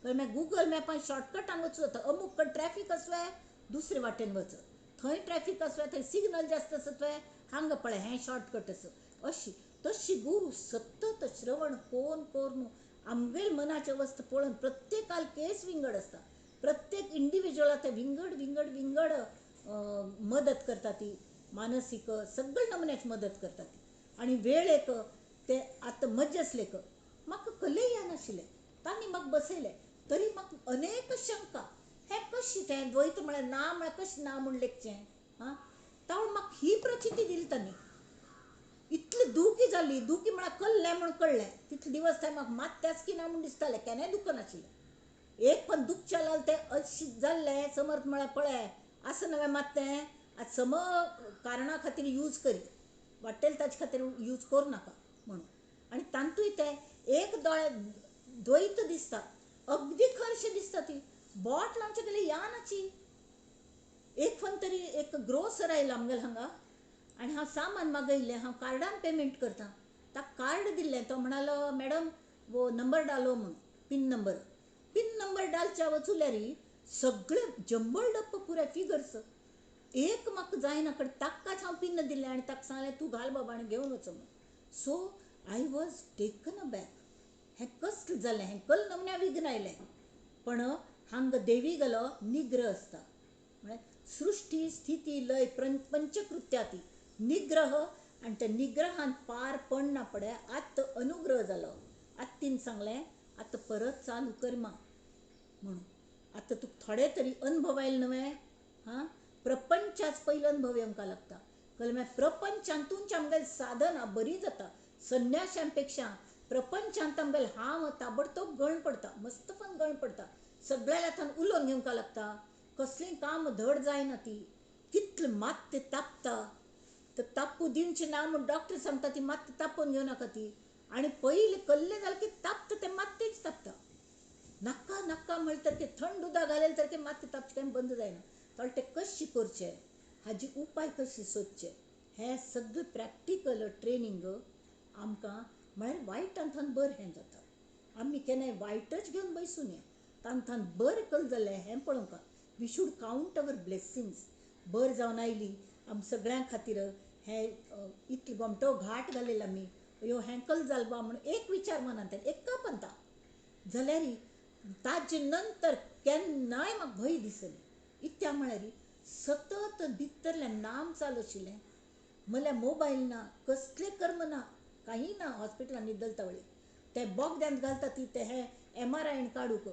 कारण मागीर गुगल मॅपान शॉर्टकटान वचूं जाता. अमूक कडेन ट्रॅफीक आसवे दुसरे वाटेन वच, थंय ट्रॅफीक आसवे थंय सिग्नल जास्त आसत हांगा पळय हें शॉर्टकट आसा अशी. तशी गुरू सतत श्रवण कोन कोरून आमगेल मनाचे अवस्था पळोवन प्रत्येकाल केस विंगड आसता, प्रत्येक इंडिविज्युअला ते विंगड विंगड विंगड मदत करता ती, मानसीक सगळे नमुन्याची मदत करता ती. आनी वेळेक ते आतां मज्जसलेक म्हाका कलय येनाशिल्लें, तांणी म्हाका बसयलें तरी म्हाका अनेक शंका, हें कशें तें द्वैत म्हळ्यार ना म्हळ्यार कशें ना म्हूण लेखचें. हां, तावळ म्हाका ही प्रचिती दिली तांणी. इतली दुखी जाली, दुखी म्हळ्यार कल्लें म्हूण कळ्ळें तितले दिवस थंय म्हाका मात्याच की ना म्हूण दिसतालें, केन्नाय दुखनाशिल्लें. एक पण दुखचें लागलें तें अशें जाल्लें समर्थ म्हळ्यार पळय आसा नवें मात्तें आतां सम कारणा खातीर यूज करी वाटेल ताचे खातीर यूज करूं नाका म्हणून. आनी तातूंय तें एक दोळे द्वैत दिसता, अगदी खरशें दिसता ती बोट लावचें गेल्यार यानाची. एक फन तरी एक ग्रोसर आयलो आमगेले हांगा आनी हांव सामान मागयल्लें, हांव कार्डान पेमेंट करता, ताका कार्ड दिल्लें, तो म्हणालो मॅडम वो नंबर डालो म्हूण, पिन नंबर. पिन नंबर डालच्या वचुल्यार सगळे जंबल डप्प पुराय फिगर्स एक म्हाका जायना कडेन ताकाच हांव पिन्न दिलें आनी ताका सांगलें तूं घाल बाबा आनी घेवन वच म्हूण. So I was taken aback. हें कसलें जालें, हें कल नमन्या विघ्न आयलें. पण हांगा देवी गेलो निग्रह आसता, म्हळ्यार सृश्टी स्थिती लय पंचकृत्या ती निग्रह. आनी त्या निग्रहान पार पडना पडे आत्त अनुग्रह जालो. आत्तीन सांगलें आतां परत चालू कर मा म्हणून. आतां तुका थोडे तरी अनुभव आयले न्हय. हां, प्रपंचाच पयलो अनुभव येवंक लागता. कळ्ळें? मागीर प्रपंचांतूच आमगेली साधना बरी जाता, संन्याशांपेक्षा प्रपंचांत आमगेले हांव ताबडतोब गण पडता, मस्तपण गण पडता, सगळ्याला थंय उलोवन घेवंक लागता, कसलें काम धड जायना, ती कितलें मात्तें तापता, तर ताप्पू दिवचें ना म्हूण डॉक्टर सांगता ती मात्तें तापोवन घेवं नाका ती, आनी पयलीं कल्लें जालें की तापता तें मात्तेंच तापता, नाका नाका म्हणलें तर तें थंड उदक घालें तर तें मात्तें तापचें काय बंद जायना. तर तें कशें करचें, हाजी उपाय कशें सोदचे, हें सगळें प्रॅक्टिकल ट्रेनींग आमकां म्हळ्यार वायटांतल्यान बरें हें जाता. आमी केन्नाय वायटच घेवन बसूं न्हय, तांतल्यान बरें कल जालें हें पळोवंक. We should count our blessings. बरें जावन आयली आम सगळ्यां खातीर हें इतलो गोमटो घाट घालेलो आमी, ह्यो हें कल जालें बा म्हूण एक विचार मनांत येता एका पंता जाल्यार ताजे नंतर केन्नाय म्हाका भंय दिसलें. इत्या म्हळ्यार सतत भितरलें नाम चालू आशिल्लें, म्हळ्यार मोबायल ना, कसलें कर्म ना, काही ना. हॉस्पिटलान न्हिदलता वळी ते बोगद्यांत घालता ती ते हे MRI काडूंक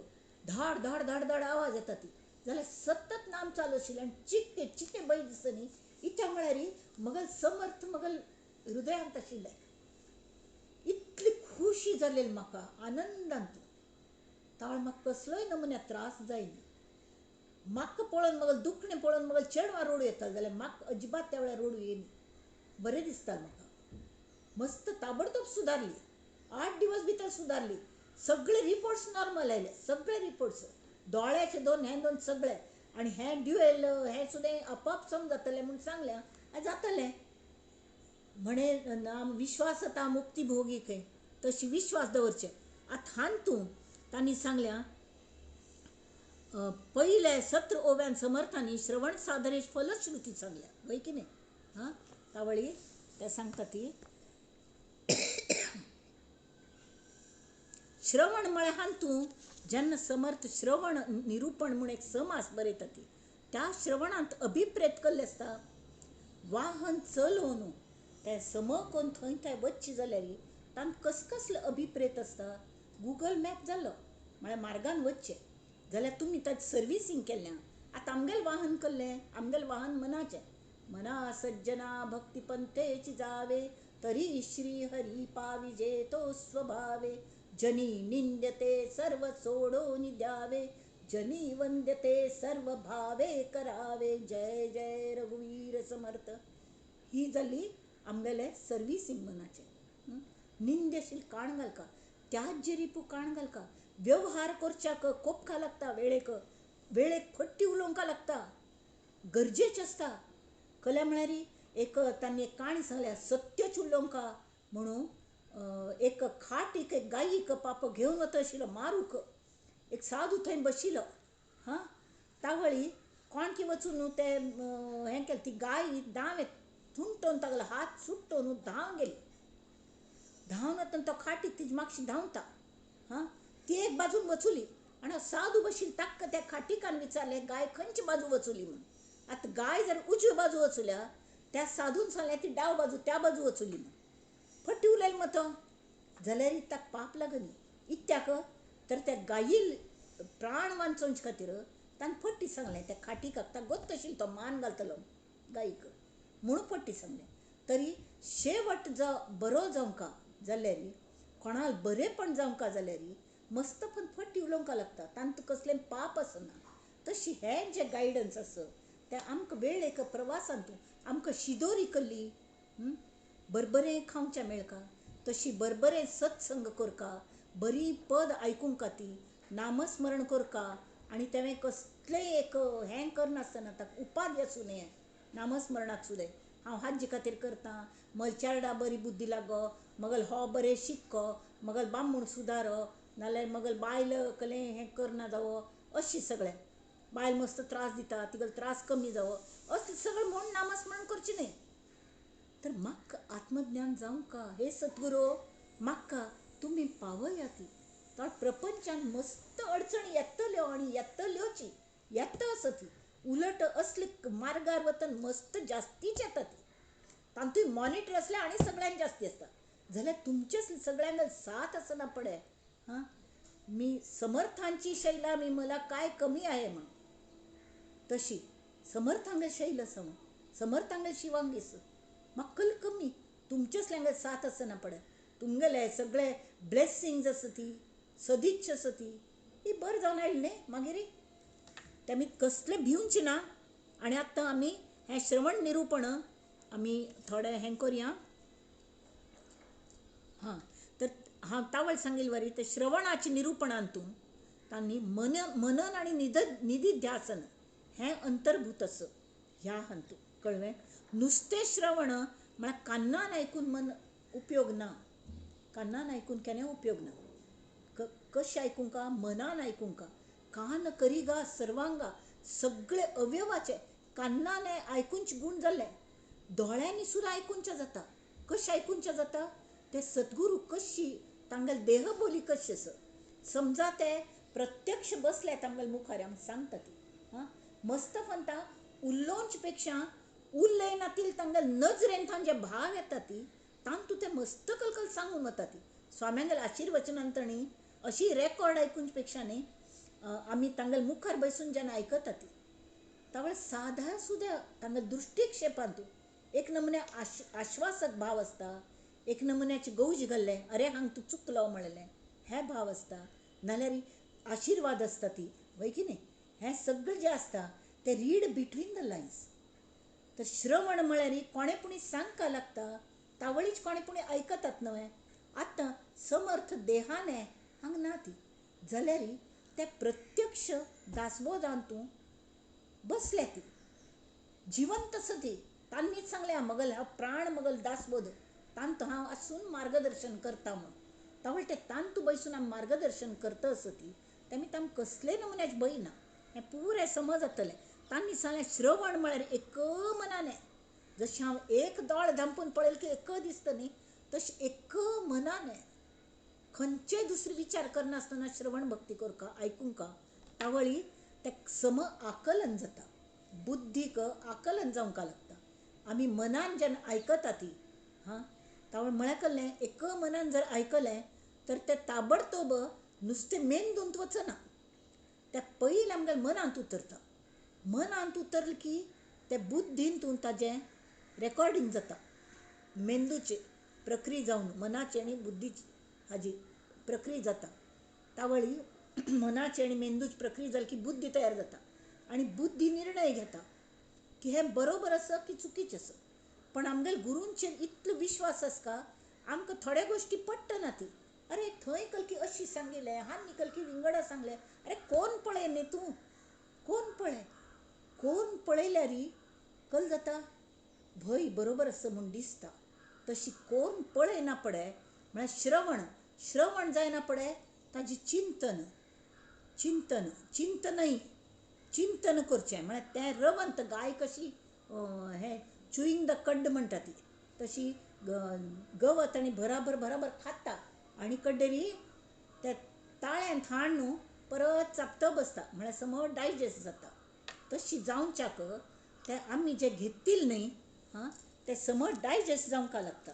धाड धाड धाड धाड आवाज येता ती, जाल्यार सतत नाम चालू आशिल्लें आनी चिकटे चिकटे भंय दिसता न्ही. इत्या म्हळ्यार मगल समर्थ मगल हृदयांत आशिल्लें, इतली खुशी जालेली म्हाका आनंदांत. ताळ म्हाका कसलोय नमुन्या त्रास जायना. म्हाका पळोवन मगल दुखणें पळोवन मगल चेडवां रडूं येता जाल्यार म्हाका अजिबात त्या वेळार रडूं येयना, बरें दिसता म्हाका. मस्त ताबडतोब सुदारली, 8 दिवस भितर सुदारली, सगळे रिपोर्ट्स नॉर्मल आयले, सगळे रिपोर्ट्स, दोळ्याचे दोन हें दोन सगळे, आनी हें ड्युएल हें सुद्दां आपोआप सम जातलें म्हूण सांगलें आनी जातलें म्हणे. नाम विश्वासता मुक्ती भोगी खंय, तशी विश्वास दवरचे. आतां हातूंत तांणी सांगल्या पयले सत्र ओव्यान समर्थांनी श्रवण साधनेश फलश्रुती सांगल्या, वय की न्ही. हां तावळी ते सांगता ती श्रवण म्हळ्यार हातूंत जेन्ना समर्थ श्रवण निरुपण म्हूण एक समास बरयता ती, त्या श्रवणांत अभिप्रेत केल्लें आसता वाहन चलोवन तें सम कोन्न थंय थंय वचचें जाल्यार तांकां कसकसले अभिप्रेत आसता. गुगल मॅप जालो म्हळ्यार मार्गान वचचें जाल्यार तुमी ताजें सर्विसींग केल्लें. आतां आमगेलें वाहन केल्लें, आमगेलें वाहन मनाचें, मना सज्जना भक्ती पंथेची जावे तरी श्री हरी पाविजे तो स्वभावे, जनी निंद्यते सर्व सोडोनी द्यावे, जनी वंद्यते सर्व भावे करावे, जय जय रघुवीर समर्थ. ही जाली आमगेलें सर्विसींग मनाचें. निंद्यशील काण घालका, त्याज्य रिपू काण घालका, व्यवहार करच्याक कोपका लागता, वेळेक वेळेक फट्टी उलोवंक लागता, गरजेचें आसता. कल्या म्हळ्यार एक तांणी एक काणी सांगल्या सत्यच उलोवंक म्हणून. एक खाटीक एक गायीक पाप घेवन वता आशिल्लो मारूंक, एक साधू थंय बशिल्लो. हां तावळी कोणकी वचून ते हें केलें, ती गाय दावें थुंटोवन तागेलो हात सुट्टोवन धांवन गेली. धांवन वतना तो खाटीक तिजी मागशी धांवता. हां ती एक बाजून वचुली आनी साधू बशिल्लो ताका त्या खाटिकान विचारलें गाय खंयचे बाजू वचुली म्हूण. आतां गाय जर उजवी बाजू वचुल्या त्या साधून सांगलें ती डाव बाजू त्या बाजू वचुली म्हूण. फटी उलयलें मग तो जाल्यार ताका पाप लागनी. इत्याक तर त्या गायील प्राण वांचोवचे खातीर ताणें फटी सांगलें त्या खाटिकाक, ताका गोत्त आशिल्लो तो मान घालतलो गायीक म्हणून फटी सांगलें. तरी शेवट बरो जावंक जाल्यार कोणाक बरेंपण जावंक जाल्यार मस्त पण फटी उलोवंक लागता, तांतूं कसलें पाप आसना. तशी हें जें गायडन्स आसा तें आमकां वेळेक प्रवासांत आमकां शिदोरी केल्ली बरबरें खावचें मेळका, तशी बरबरें सत्संग करका, बरी पद आयकूंक ती नामस्मरण करका, आनी तेवें कसलें एक हें करनासतना ताका उपाधी आसूं नये नामस्मरणाक सुद्दां. हांव हाजे खातीर करतां, मगल चेरडा बरी बुद्दी लागो, मगल हो बरें शिक्को, मगल बामूण सुदारो, नाल्यार मगल बायल कलें हें करना जावो, अशें सगळें बायल मस्त त्रास दिता तिगेलो त्रास कमी जावो, असलें सगळें म्हूण नामस्मरण करचें न्हय. तर म्हाका आत्मज्ञान जावंक हे सद्गुरू म्हाका तुमी पावया ती. तर प्रपंचान मस्त अडचणी येतल्यो आनी येतल्योची येता आसा ती, उलट असले मार्गार वतना मस्त जास्तीच येता ती. तातूंत मॉनिटर आसले आनी सगळ्यांत जास्ती आसता जाल्यार तुमचे सगळ्यांक साथ आसना पडे. हां मी समर्थांची शैला मी मला काय कमी आहे म्हणून, तशी समर्थांग शैल आसा म्हूण, समर्थांग शिवांगीस म्हाका कमी तुमचेच साथ आसना पडे. तुमगेले सगळे ब्लेसिंग्स आसा ती, सदिच्छ आसा ती, ही बरें जावन आयली न्ही. मागीर ते आमी कसलें भिवचे ना. आनी आतां आमी हें श्रवण निरुपण आमी थोडें हें करुया. हां, तर हांव तावळ सांगिल्ले वरी ते श्रवणाचे निरुपणांतून तांणी मनन आनी निधिध्यासन हें अंतर्भूत आसा ह्या हातूंत, कळ्ळें. नुस्तें श्रवण म्हळ्यार कान्नान आयकून मन उपयोग ना, कान्नान आयकून केन्ना उपयोग ना. कशें आयकूंक, मनान आयकूंक. कान करिगा सर्वांगा, सगळे अवयवाचे कान्नान आयकूंचे गूण जाले, दोळ्यांनी सुद्दां आयकूंचे जाता. कशें आयकूंचे जाता? ते सद्गुरू कशी तांगेले देहबोली कशी आसा, समजा ते प्रत्यक्ष बसले तांगेले मुखार आमकां सांगता ती. हां, मस्त फंता उलोवचे पेक्षा उलयनातील तांगेले नजरेन तांचे भाव येता ती तांतू ते मस्त कलकल सांगून वता ती. स्वाम्यांगेले आशिर्वचनान तांणी अशी रेकॉर्ड आयकूचे पेक्षा न्ही आमी तांगेले मुखार बसून जेन्ना आयकता ती तावळ सादा सुद्दां तांगेले दृश्टीक्षेपांतू एक नमुन्या आश्वासक भाव आसता, एक नमुन्याचे गौज घाल्ले, अरे हांग तूं चुकलो म्हणलें हे भाव आसता, नाल्यार आशिर्वाद आसता ती, वय की न्ही. हें सगळें जें आसता तें रीड बिटवीन the lines. तर श्रवण म्हळ्यार कोणें पुणी सांगका लागता, तावळीच कोणें पुणी आयकतात न्हय. आतां समर्थ देहाने हांगा ना ती, जाल्यार ते प्रत्यक्ष दासबोधांतू बसल्या ती, जिवंत आसा ती. तांणीच सांगलें मगल हांव प्राण मगल दासबोध तांतू हांव आसून मार्गदर्शन करता म्हूण. तावळ ते तांतू बसून आमी मार्गदर्शन करता आसा ती, तेमी तांकां कसले नमुन्याचे भंय ना, हें पुरें समज जातलें. तांणी सांगलें श्रवण म्हळ्यार एक मनाने, जशें हांव एक दोळ धांपून पळयलें की एक दिसता न्ही, तशें एक मनाने खंयचे दुसरे विचार करनासतना श्रवण भक्ती करका, आयकूंका. तावळी ते सम आकलन जाता, बुद्धीक आकलन जावंक लागता. आमी मनान जेन्ना आयकता ती, हां, तावळ म्हळ्यार कसलें एक मनान जर आयकलें तर तें ताबडतोब नुस्तें मेंदूंत वचना, तें पयलीं आमगेल्या मनांत उतरता. मनांत उतरलें की ते बुद्धींतून ताजें रेकॉर्डिंग जाता, मेंदूचे प्रक्रिया जावन मनाचे आनी बुद्धीची हाजी प्रक्रिया जाता. तावळी मनाचे आनी मेंदूची प्रक्रिया जाली की बुद्धी तयार जाता आनी बुद्धी निर्णय घेता की हें बरोबर आसा की चुकीचें आसा. पण आमगेले गुरूंचेर इतलो विश्वास आसता आमकां थोड्या गोश्टी पडटना ती, अरे थंय कलकी अशी सांगिल्लें, हांनी कलकी विंगडा सांगलें, अरे कोण पळय न्ही तूं, कोण पळय, कोण पळयल्यार कल जाता भंय बरोबर आसा म्हूण दिसता. तशी कोण पळयना पडे म्हळ्यार श्रवण, श्रवण जायना पडे ताजी चिंतन, चिंतन, चिंतनय चिंतन करचें म्हळ्यार तें रवंत गाय कशी हें च्युइंग the कड्ड म्हणटा ती, तशी गवत आनी भराभर भराभर खाता आनी कड्डेरी त्या ताळ्यान थाण न्हू परत चापतो बसता, म्हळ्यार समज डायजेस्ट जाता. तशी जावच्याक ते आमी जे घेतील न्ही, हां, ते समज डायजेस्ट जावंक लागता.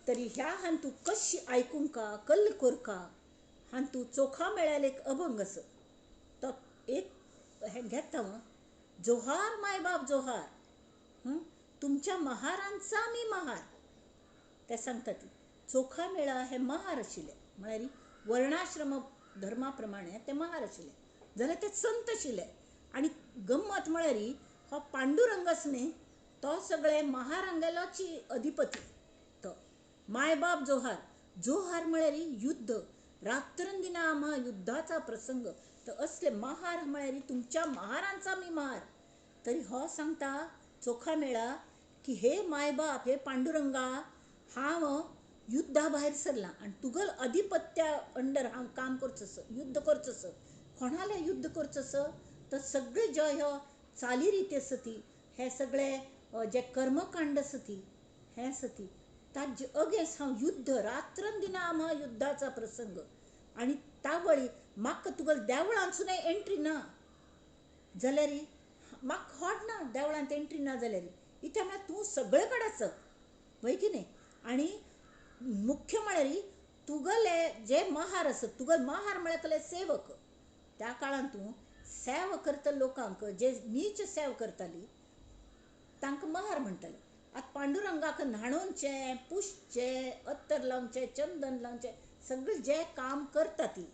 तरी ह्या हांतू कशी आयकूंका कल्ल कोरका हांतू चोखा मेळ्यार एक अभंग आसा, तो एक हें घेता, जोहार मायबाप जोहार, तुमच्या महारांचा मी महार. ते सांगता ती चोखा मेळा हे महार आशिल्ले, म्हळ्यार वर्णाश्रम धर्मा प्रमाणे ते महार आशिल्ले, जाल्यार ते संत आशिल्ले. आनी गम्मत म्हळ्यार हो पांडुरंगच न्ही तो सगळे महारांगेलोची अधिपती. तो मायबाप जोहार, जोहार म्हळ्यार युद्ध, रात्रंदिना आम्हा युद्धाचा प्रसंग. तर असले महार म्हळ्यार तुमच्या महारांचा मी महार. तरी हो सांगता चोखा मेळा की हे मायबाप, हे पांडुरंगा, हांव युद्धा भायर सरला आनी तुगल अधिपत्या अंडर हांव काम करचोसो, युद्ध करचोसो. कोणाले युद्ध करचोसो? तर सगळे जे ह्यो चालीरिती आसा ती, हे सगळे जे कर्मकांड आसा ती, हें आसा ती, ताजे अगेन्स्ट हांव युद्ध, रात्रंदिना आम्हा युद्धाचा प्रसंग. आनी तावळी म्हाका तुगल देवळांत सुद्दां एंट्री ना जाल्यार म्हाका खोट ना, देवळांत एंट्री ना जाल्यार इतलें म्हळ्यार तूं सगळे कडेन आसा, वय की न्ही. आनी मुख्य म्हळ्यार तुगले जे महार आसत, तुगल महार म्हळ्यार कसले सेवक. त्या काळान तूं सेव करता लोकांक, जे नीच सेव करताली तांकां महार म्हणटाले. आतां पांडुरंगाक न्हाणोवचें, पुसचें, अत्तर लावचें, चंदन लावचें, सगळें जें काम करता ती,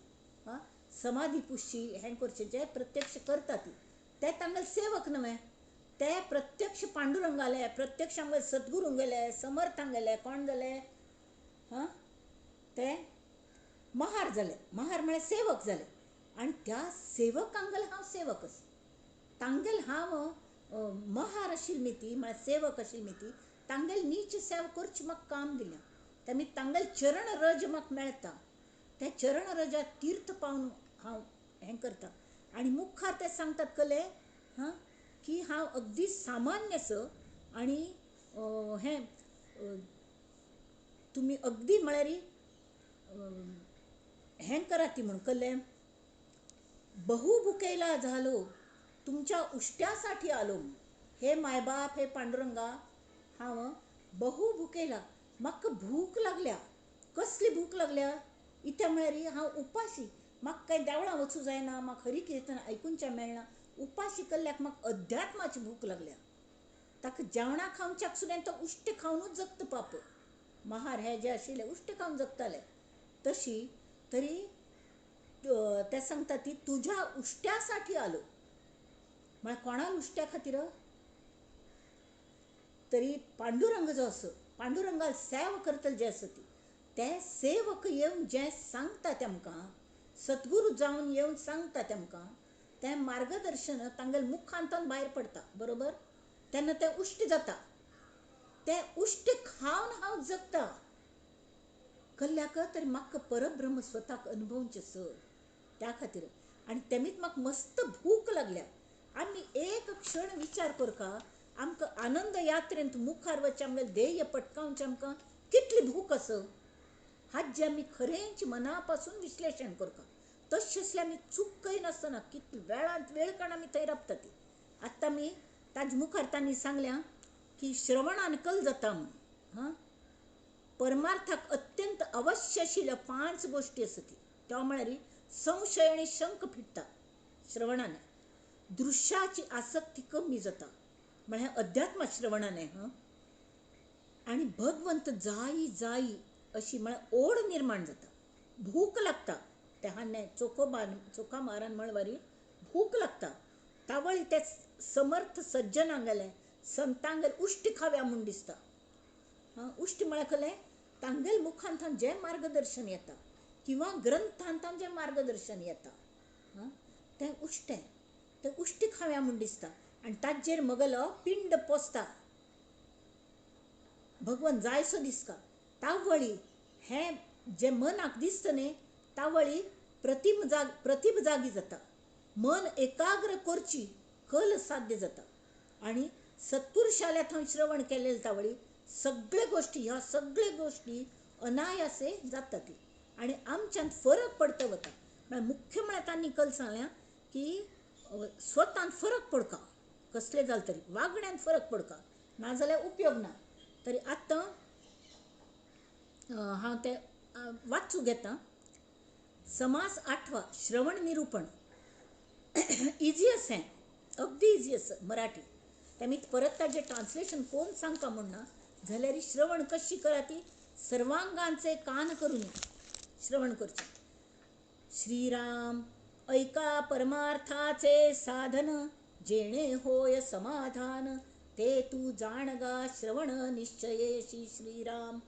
आं, समाधी पुसची, हें करचें, जें प्रत्यक्ष करता ती, ते तांगेले सेवक न्हय, ते प्रत्यक्ष पांडुरंगाले, प्रत्यक्ष आमगे सद्गुरूंगेले, समर्थांगेले कोण जाले, हां, ते महार जाले. महार म्हळ्यार सेवक जाले. आनी त्या सेवकांगेले हांव सेवक आसा, तांगेले हांव महार आशिल्ली न्ही ती, म्हळ्यार सेवक आशिल्ली न्ही ती, तांगेले नीच सेवा करची म्हाका काम दिलें. तेमी तांगेले चरण रज म्हाका मेळटा, त्या चरण रजा तीर्थ पावन हांव हें करता. आनी मुखार ते सांगतात कले, हां, की हांव अगदी सामान्य आसा आनी हें तुमी अगदी म्हळ्यार हें करात ती म्हूण कले, बहु भुकेला झालो तुमच्या उष्ट्यासाठी आलो. हे मायबाप, हे पांडुरंगा, हांव बहु भुकेला, म्हाका भूक लागल्या. कसली भूक लागल्या? इत्या म्हळ्यार हांव उपाशी, म्हाका कांय देवळां वचूं जायना, म्हाका हरी किर्तन आयकुंचें मेळना, उपाशी कल्ल्याक म्हाका अध्यात्माची भूक लागल्या. ताका जेवणां खावच्याक सुद्दां तो उश्टें खावनूच जगता पाप. महार हे जे आशिल्ले उश्टें खावन जगताले. तशी तरी ते सांगता ती तुज्या उश्ट्यासाठी आलो. म्हळ्यार कोणाक उश्ट्या खातीर? तरी पांडुरंग जो आसा, पांडुरंगाक सेवा करतले जे आसा ती, ते सेवक येवन जें सांगता तेमकां, सद्गुरू जावन येवन सांगता तेमकां, तें मार्गदर्शन तांगेले मुखांतल्यान भायर पडटा, बरोबर? तेन्ना तें उश्टें जाता. तें उश्टें खावन हांव जगता कल्ल्याक तरी म्हाका परब्रह्म स्वताक अनुभवचें सर, त्या खातीर. आनी तेमीच म्हाका मस्त भूक लागल्या. आमी एक क्षण विचार करका, आमकां आनंद यात्रेंत मुखार वचचें, आमगेलें ध्येय पटकावचें आमकां कितली भूक आसा हाजें आमी खरेंच मना पासून विश्लेशण करता. तशें आसल्यार आमी चूक नासतना कितले वेळांत वेळ काडून आमी थंय राबता ती. आतां आमी ताजे मुखार तांणी सांगल्या की श्रवणान कल जाता म्हूण, हां, परमार्थाक अत्यंत अवश्य आशिल्ल्यो 5 गोश्टी आसा ती. त्यो म्हळ्यार संशय आनी शंक फिट्टा श्रवणान, दृश्याची आसक्ती कमी जाता म्हळ्यार अध्यात्म श्रवणान, हां, आनी भगवंत जायी जायी अशी म्हळ्यार ओड निर्माण जाता, भूक लागता. त्या चोखा मारान म्हळवारी भूक लागता. तावळी ते समर्थ सज्जनांगेले, संतांगेले उश्ट खाव्या म्हूण दिसता. हां, उश्ट म्हळ्यार कसलें? तांगेले मुखांतल्यान जें मार्गदर्शन येता किंवा ग्रंथांतल्यान जें मार्गदर्शन येता, हां, तें उश्टें, तें उश्ट खाव्या म्हूण दिसता. आनी ताजेर मगलो पिंड पोसता, भगवान जायसो दिसता. तावळी हें जें मनाक दिसता न्ही, तावळी प्रतिभ जागी जाता, मन एकाग्र करची कल साध्य जाता. आनी सत्पुरुषाल्या थंय श्रवण केलेले तावळी सगळे गोश्टी, ह्या सगळे गोश्टी अनायासे जाता ती, आनी आमच्यांत फरक पडता वता. म्हळ्यार मुख्य म्हळ्यार तांणी कल सांगल्या की स्वतान फरक पडका, कसले जालें तरी वागण्यान फरक पडका, नाजाल्यार उपयोग ना. तरी आतां हांव तें वाचूं घेता. समास 8वा, श्रवण निरूपण. इजी आसा हें, अगदी इजी आसा मराठी. तेमी परत ताजें ट्रान्सलेशन कोण सांगता म्हूण ना, जाल्यार श्रवण कशी करा ती, सर्वांगांचे कान करून श्रवण करचें. श्रीराम ऐका परमार्थाचे साधन, जेणे होय समाधान, ते तू जाणगा श्रवण निश्चयेशी. श्रीराम.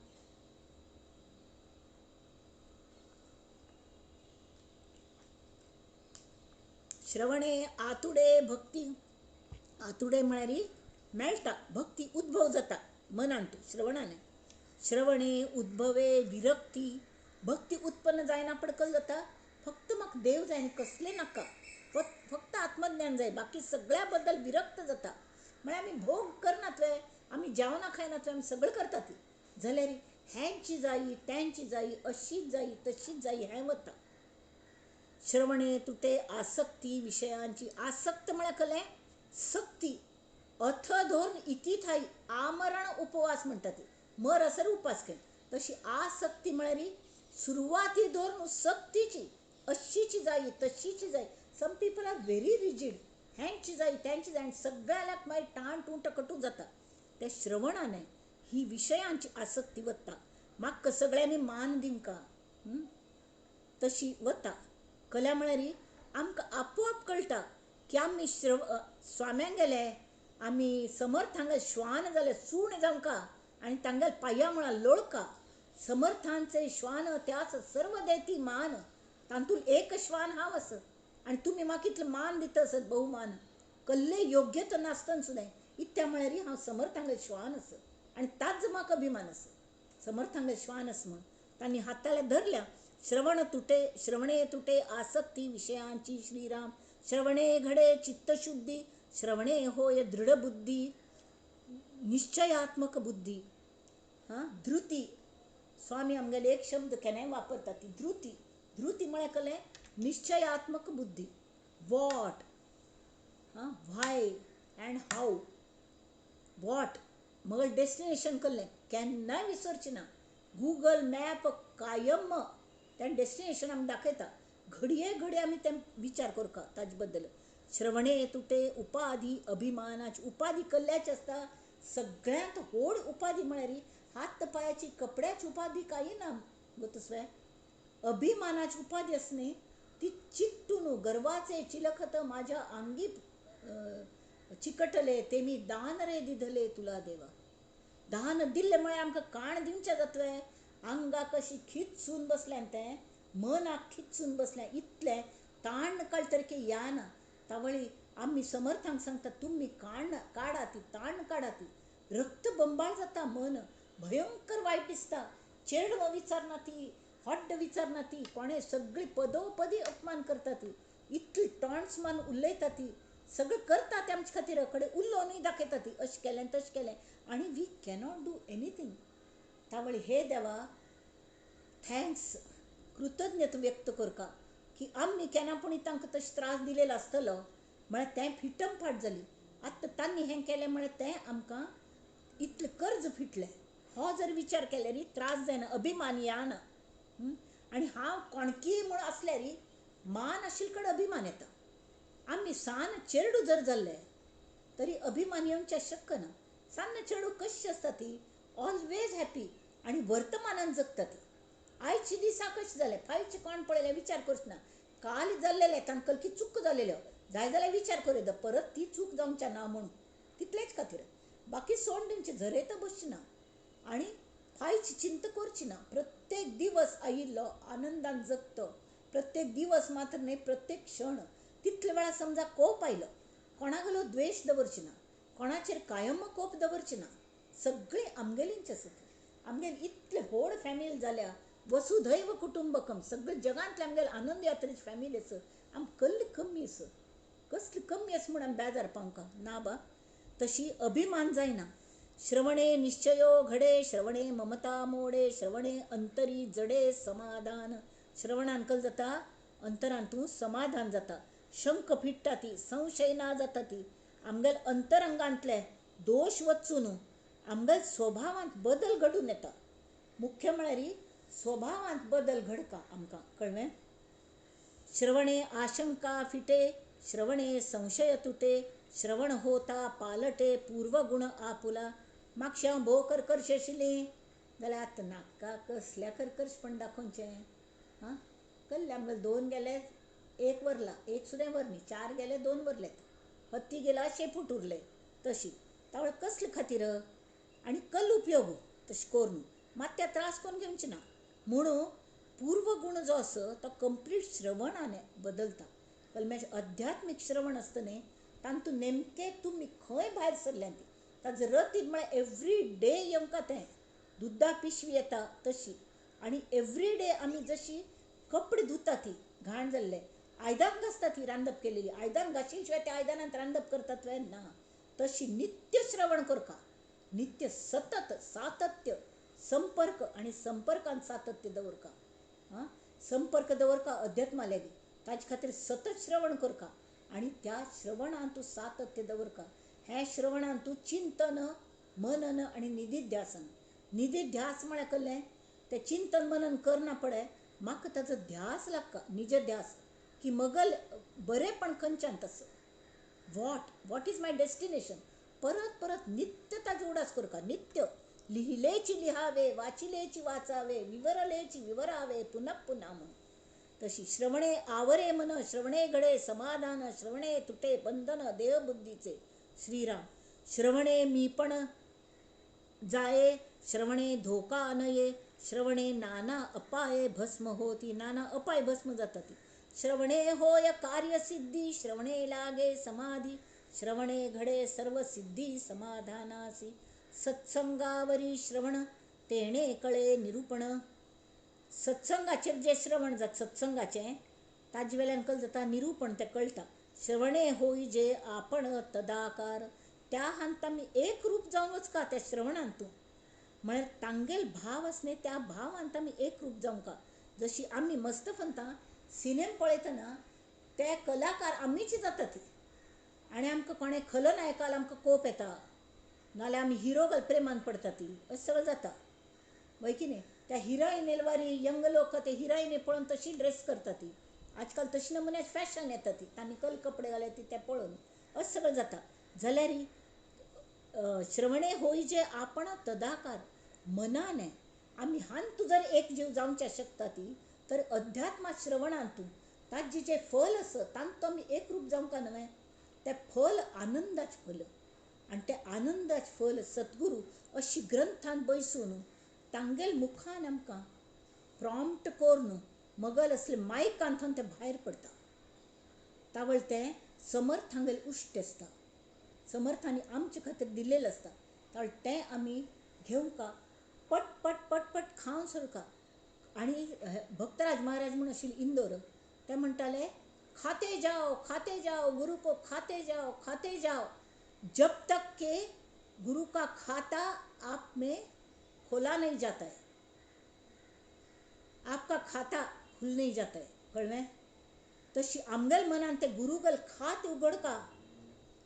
श्रवणे आतुडे भक्ती, आतुडे म्हळ्यार मेळटा, भक्ती उद्भव जाता मनांत श्रवणाने. श्रवणे उद्भवे विरक्ती, भक्ती उत्पन्न जायना पडकल जाता. फक्त म्हाका देव जाय आनी कसलें नाका, फक्त आत्मज्ञान जाय, बाकी सगळ्या बद्दल विरक्त जाता. म्हळ्यार आमी भोग करनात वे, आमी जेवणां खायनात वे, आमी सगळें करतात ती, जाल्यार हेंची जायी तेंची जायी, अशीच जायी तशीच जायी, हें वता. श्रवणे तुटे आसक्ती विशयांची. आसक्त म्हळ्यार कसलें? सक्ती. अथ धरून इति थाई आमरण उपवास म्हणटा ती, मर असर उपास केले. तशी आसक्ती म्हळ्यार सुरवाती धरून सक्तीची अशीची जायी तशीची जायी. Some people are very rigid, हेंची जायी तेंची जाय आनी सगळ्याक मागीर टाण टूण टकटू जाता. त्या श्रवणाने ही विशयांची आसक्ती वता. म्हाका सगळ्यांनी मान दिवंका तशी वता. कल्या म्हळ्यार आमकां आपोआप कळटा की आमी स्वाम्यांक गेले, आमी समर्थांगेले श्वान जाले, सूण जावंका आनी तांगेले पांया मुळां लोळका. समर्थांचे श्वान त्यास सर्व देती मान, तातूंत एक श्वान हांव आसा आनी तुमी म्हाका इतलो मान दिता आसत बहुमान, कसले योग्यता नासतना सुद्दां इतल्या म्हळ्यार हांव समर्थांगेले श्वान आसा आनी ताच म्हाका अभिमान आसा. समर्थांगेले श्वान आसा म्हूण तांणी हाताले धरल्या. श्रवण तुटे श्रवणे तुटे आसक्ती विशयांची श्रीराम, श्रवणे घडे चित्तशुद्धी, श्रवणे होय दृढ बुद्धी, निश्चयात्मक बुद्धी. हां, धृती. स्वामी आमगेले एक शब्द केन्नाय वापरतात ती धृती. धृती म्हळ्यार कसलें? निश्चयात्मक बुद्धी. What, हां, व्हाय अँड how. What मगेलें डेस्टिनेशन कसलें केन्नाय विसरचें ना. गुगल मॅप कायम तें डेस्टिनेशन आमकां दाखयता. घडये घडये आमी तें विचार करता ताजे बद्दल. श्रवणे तुटे उपाधी अभिमानाची. उपाधी कसल्याची आसता? सगळ्यांत व्हड उपाधी म्हळ्यार हात पांयाची कपड्याची उपाधी कांय ना गो तसलें. अभिमानाची उपाधी आसा न्ही ती चिकटून गर्वाचे चिलखत माझ्या आंगी चिकटले ते मी दान रे दिधले तुला देवा. दान दिल्लें म्हळ्यार आमकां काण दिवचें जातलें. आंगाक अशी खिचून बसलें तें, मनाक खिचून बसलें, इतलें ताण काडटकीर या ना. तावळी आमी समर्थांक सांगता तुमी काण काडा ती, ताण काडा ती. रक्त बंबाळ जाता मन, भयंकर वायट दिसता. चेडवां विचारना ती, हड्ड विचारना ती, कोणें सगळी पदोपदी अपमान करता ती, इतली टॉन्ट्स मान उलयता ती, सगळें करता ते आमचे खातीर कडेन उलोवनूय दाखयता ती, अशें केलें तशें केलें आनी we cannot do anything. तावळी हे देवा thanks, कृतज्ञता व्यक्त करता की आमी केन्ना पूण तांकां तशें त्रास दिलेलो आसतलो म्हळ्यार तें फिटमफाट जाली. आतां तांणी हें केलें म्हळ्यार तें आमकां इतलें कर्ज फिटलें. हो जर विचार केल्यार त्रास जायना, अभिमान येना. आनी हांव कोणकीय म्हूण आसल्यार मान आशिल्ले कडेन अभिमान येता. आमी सान चेडूं जर जाल्ले तरी अभिमान येवचें शक्य ना. सान चेडूं कशी आसता ती ऑलवेज हॅपी आनी वर्तमानान जगता ती. आयचे दिसा कशें जालें फायचें कोण पळयलें विचार करच ना. काल जाल्लेलें तांकां की चूक जालेल्यो जाय जाल्यार विचार करूं येता, परत ती चूक जावच्या ना म्हूण तितलेच खातीर. बाकी सोड दिवचें, झरयता बसचें ना आनी फायची चिंता करची ना. प्रत्येक दिवस आयिल्लो आनंदान जगतो, प्रत्येक दिवस मात्र न्हय प्रत्येक क्षण. तितले वेळार समजा कोप आयलो, कोणागेलो द्वेश दवरचें ना, कोणाचेर कायम कोप दवरचें ना. सगळीं आमगेलींच आसा. आमगेली इतले व्हड फॅमिली जाल्या, वसुधैव कुटुंबकम, सगळे जगांतले आमगेले आनंद यात्रेची फॅमिली आसा. आमकां कसली कमी आसा, कसली कमी आसा म्हूण आमी बेजार पावंका ना बा. तशी अभिमान जायना. श्रवणे निश्चयो घडे, श्रवणे ममता मोडे, श्रवणे अंतरी जडे समाधान. श्रवणान कल जाता अंतरांतूं समाधान जाता. शंक फिट्टा ती, संशय ना जाता ती. आमगेले अंतरंगांतले दोश वचून आमगेले स्वभावांत बदल घडून येता. मुख्य म्हळ्यार स्वभावांत बदल घडका आमकां, कळ्ळें? श्रवणे आशंका फिटे, श्रवणे संशय तुटे, श्रवण होता पालटे पूर्वगुण आपुला. मागशें हांव भोव करकर्श आशिल्लीं जाल्यार आतां नाका कसल्या करकर्शपण दाखोवचें. हां, कसलें आमगेले दोन गेले एक वरला, एक सुद्दां वर न्ही, चार गेले दोन वरले, हत्ती गेला शेपूट उरले तशी. तावळ कसले खातीर आनी कल उपयोग तशें करून मात त्या त्रास करून घेवचे ना. म्हणून पूर्वगुण जो आसा तो कंप्लीट श्रवणाने बदलता. कलमेश अध्यात्मीक श्रवण आसता न्ही तातूंत नेमकें तुमी खंय भायर सरल्या ती ताजो रतीब म्हळ्यार एवरी डे येवंका तें दुद्दा पिशवी येता तशी. आनी एवरी डे आमी जशी कपडे धुता ती घाण जाल्ले आयदन घासता ती रांदप केलेली आयदन घाशी शिवाय त्या आयदनांत रांदप करतात वे ना. तशी नित्य श्रवण करका, नित्य सतत सातत्य संपर्क आनी संपर्कान सातत्य दवरका. आं, संपर्क दवरका अध्यात्मा लागीं, ताजे खातीर सतत श्रवण करका आनी त्या श्रवणान तूं सातत्य दवरका. हें श्रवणान तूं चिंतन मनन आनी निधिध्यासन. निधिध्यास म्हळ्यार कसलें? तें चिंतन मनन करना पडे म्हाका ताजो ध्यास लागता, निज ध्यास की मगल बरेंपण खंयच्यान तसो, what what is my destination. परत परत नित्य ताजो उडास करता, नित्य लिहिलेची लिहावे, वाचिलेची वाचावे, विवरलेची विवरावे, पुनः पुन्हा म्हणून. तशी श्रवणे आवरे मन, श्रवणे घडे समाधान, श्रवणे तुटे बंधन देहबुद्धीचे. श्रीराम. श्रवणे मीपण जाये, श्रवणे धोका अनये, श्रवणे नाना अपाये भस्म होती, नाना अपाय भस्म जाता ती. श्रवणे होय कार्यसिद्धी, श्रवणे लागे समाधी, श्रवणे घडे सर्व सिद्धी समाधानासी. सत्संगावरी श्रवण तेणे कळे निरूपण. सत्संगाचेर जें श्रवण जाता, सत्संगाचें ताजे वेल्यान कल जाता निरूपण, तें कळटा. श्रवणे होय जे आपण तदाकार, त्या हांत आमी एक रूप जावन वचका त्या श्रवणांत. तूं म्हळ्यार तांगेल भाव आसने त्या भावांत आमी एक रूप जावंका. जशी आमी मस्त फंता सिनेम पळयतना ते कलाकार आमीच जाता ती, आनी आमकां कोणें खलनायकाल आमकां कोप येता, नाल्यार आमी हिरो घाल प्रेमान पडटा ती, अशें सगळें जाता वय की न्ही. त्या हिरोइनेल वारी यंग लोक ते हिरोइने पळोवन तशी ड्रेस करता ती. आजकाल तशी नमुन्याची फॅशन येता ती, तांणी कल कपडे घाले ती ते पळोवन अशें सगळें जाता. जाल्यार श्रवणे होय जे आपण तदाकार, मनाने आमी हांतू जर एक जीव जावचे शकता ती, तर अध्यात्मा श्रवणांतू ताजें जें फल आसा तांतू आमी एक रूप जावंका न्हय, तें फल आनंदाचें फल. आनी तें आनंदाचें फल सद्गुरू अशी ग्रंथान बैसून तांगेल मुखान आमकां प्रॉम्प्ट करून मगल असले मायकांतून तें भायर पडटा. तावळ तें समर्थांगेल उश्ट आसता, समर्थांनी आमचे खातीर दिलेलें आसता. तावळ तें आमी घेवंका, पट पट पट पट खावन सोडका. आनी भक्तराज महाराज म्हूण आशिल्ले इंदोर, ते म्हणटाले खाते जाओ खाते जाओ गुरु को खाते जाओ खाते जाओ, जब तक के गुरु का खाता आप में खोला नहीं जाता है, आपका खाता खुल नहीं जाता है. कळ्ळें? तशी आमगेल मनान ते गुरुगल खात उगडका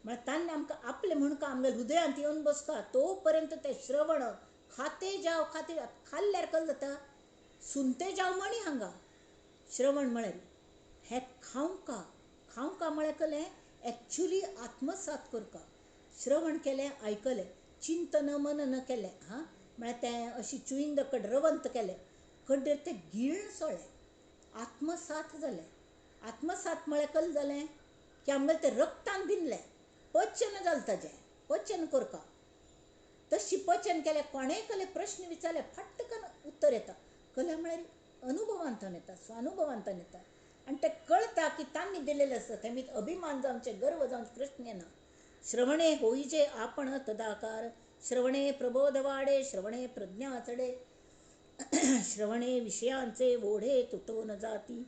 म्हळ्यार तांणी आमकां आपलें म्हणका आमगेल हृदयांत येवन बसका, तो पर्यंत ते श्रवण खाते जाव खाते जाव. खाल्ल्यार कल जाता, सुनते जाव म्हणी हांगा श्रवण म्हळ्यार हें खावंका. खावंका म्हळ्यार कलें एक्चुली आत्मसात करका. श्रवण केलें, आयकलें, चिंतन मनन केलें, हां म्हळ्यार तें अशी चुईंद कड रवंत केलें, कड्डेर तें गिळून सोडलें, आत्मसात जालें. आत्मसात म्हळ्यार कल जालें की आमगेलें तें रक्तान भिनलें, पचन जालें ताजें, पचन करका. तशी पचन केलें, कोणेंय कले प्रश्न विचारले फट्टकन उत्तर येता. कला म्हळ्यार अनुभवांतल्यान येता, स्वानुभवांतल्यान येता. आनी तें कळटा की तांणी दिलेलें आसता, तेमी अभिमान जावचें, गर्व जावचें प्रश्न येना. श्रवणे होईजे आपण तदाकार, श्रवणे प्रबोध वाडे, श्रवणे प्रज्ञा चढे, श्रवणे विषयांचे ओढे तुटून जाती,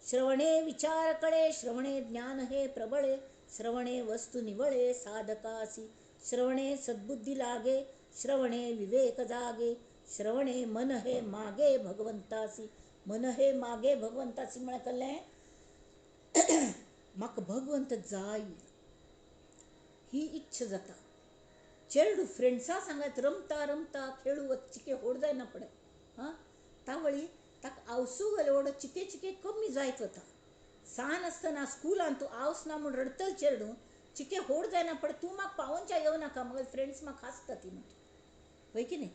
श्रवणे विचार कळे, श्रवणे ज्ञान हे प्रबळे, श्रवणे वस्तू निवळे साधकासी, श्रवणे सद्बुद्धी लागे, श्रवणे विवेक जागे, श्रवणे मन हे मागे भगवंतासी. मन हे मागे भगवंतासी म्हळ्यार कळ्ळें म्हाका भगवंत जाय ही इच्छा जाता. चेडू फ्रेंड्सा सांगात रमता रमता खेळू वच चिके होड जायना पडे, हां तावळी ताका आवसू गेले ओड चिके चिके कमी जायत वता. सान आसतना स्कुलान तूं आवस ना म्हूण रडतल चेडू, चिके होड जायना पडे, तूं म्हाका पावोवच्या येवं नाका, मगेर फ्रेंड्स म्हाका हांसता ती म्हणटा, हय की न्ही.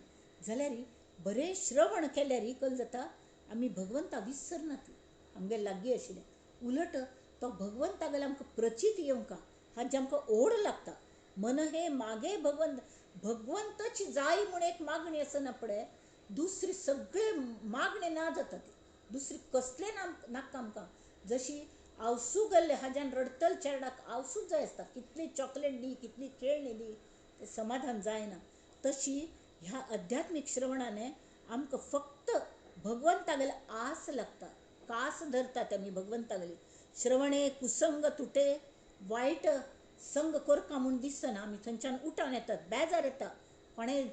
जाल्यार बरें श्रवण केल्यार कल जाता आमी भगवंता विसरना ती आमगेर लागीं आशिल्लें. उलट तो भगवंता गेल्यार आमकां प्रचित येवंका, हाजी आमकां ओड लागता. मन हे मागे भगवंत, भगवंताची जाय म्हूण एक मागणी आसना पडे, दुसरी सगळे मागणे ना जाता ती, दुसरी कसलें ना नाका आमकां. जशी आवसू गेल्ले हाज्यान रडतल चेरडाक आवसूच जाय आसता, कितली चॉकलेट दी, कितली खेळणी दी, तें समाधान जायना. तशी ह्या अध्यात्मीक श्रवणाने आमकां फक्त भगवंता गेले आस लागता, कास धरतात आमी भगवंता गेली. श्रवणे कुसंग तुटे, वायट संग करका म्हूण दिसना, आमी थंयच्यान उठून येतात, बेजार येता, कोणें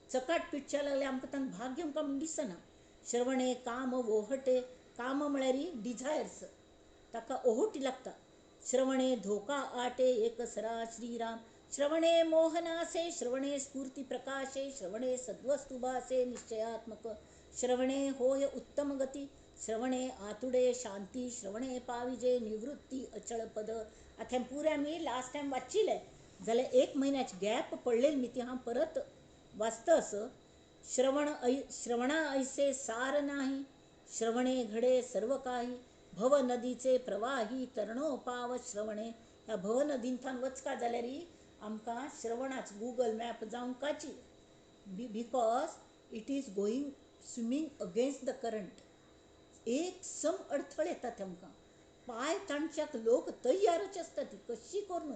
चकाट पिटच्या लागले आमकां तांकां भाग घेवंक म्हूण दिसना. श्रवणे काम ओहटे, काम म्हळ्यार डिझायर्स, ताका ओहोटी लागता. श्रवणे धोका आटे एकसरा श्रीराम, श्रवणे मोहनासे, श्रवणे स्फूर्ती प्रकाशे, श्रवणे सद्वस्तु भासे निश्चयात्मक, श्रवणे होय उत्तम गती, श्रवणे आतुडे शांती, श्रवणे पाविजे निवृत्ती अचळ पद. आतां पुरें आमी लास्ट टायम वाचिल्लें जाल्यार एक म्हयन्याची गॅप पडलेली मी ती हांव परत वाचता असो. श्रवण श्रवणा ऐसे सार नाही, श्रवणे घडे सर्व काही, भव नदीचे प्रवाही तरणो पाव श्रवणे. ह्या भव नदींथान वचका जाल्यार आमकां श्रवणाच गुगल मॅप जावंकाची, because it is going swimming against the current. एक सम अडथळे येतात आमकां, पांय ताणच्याक लोक तयारच आसता ती कशी करून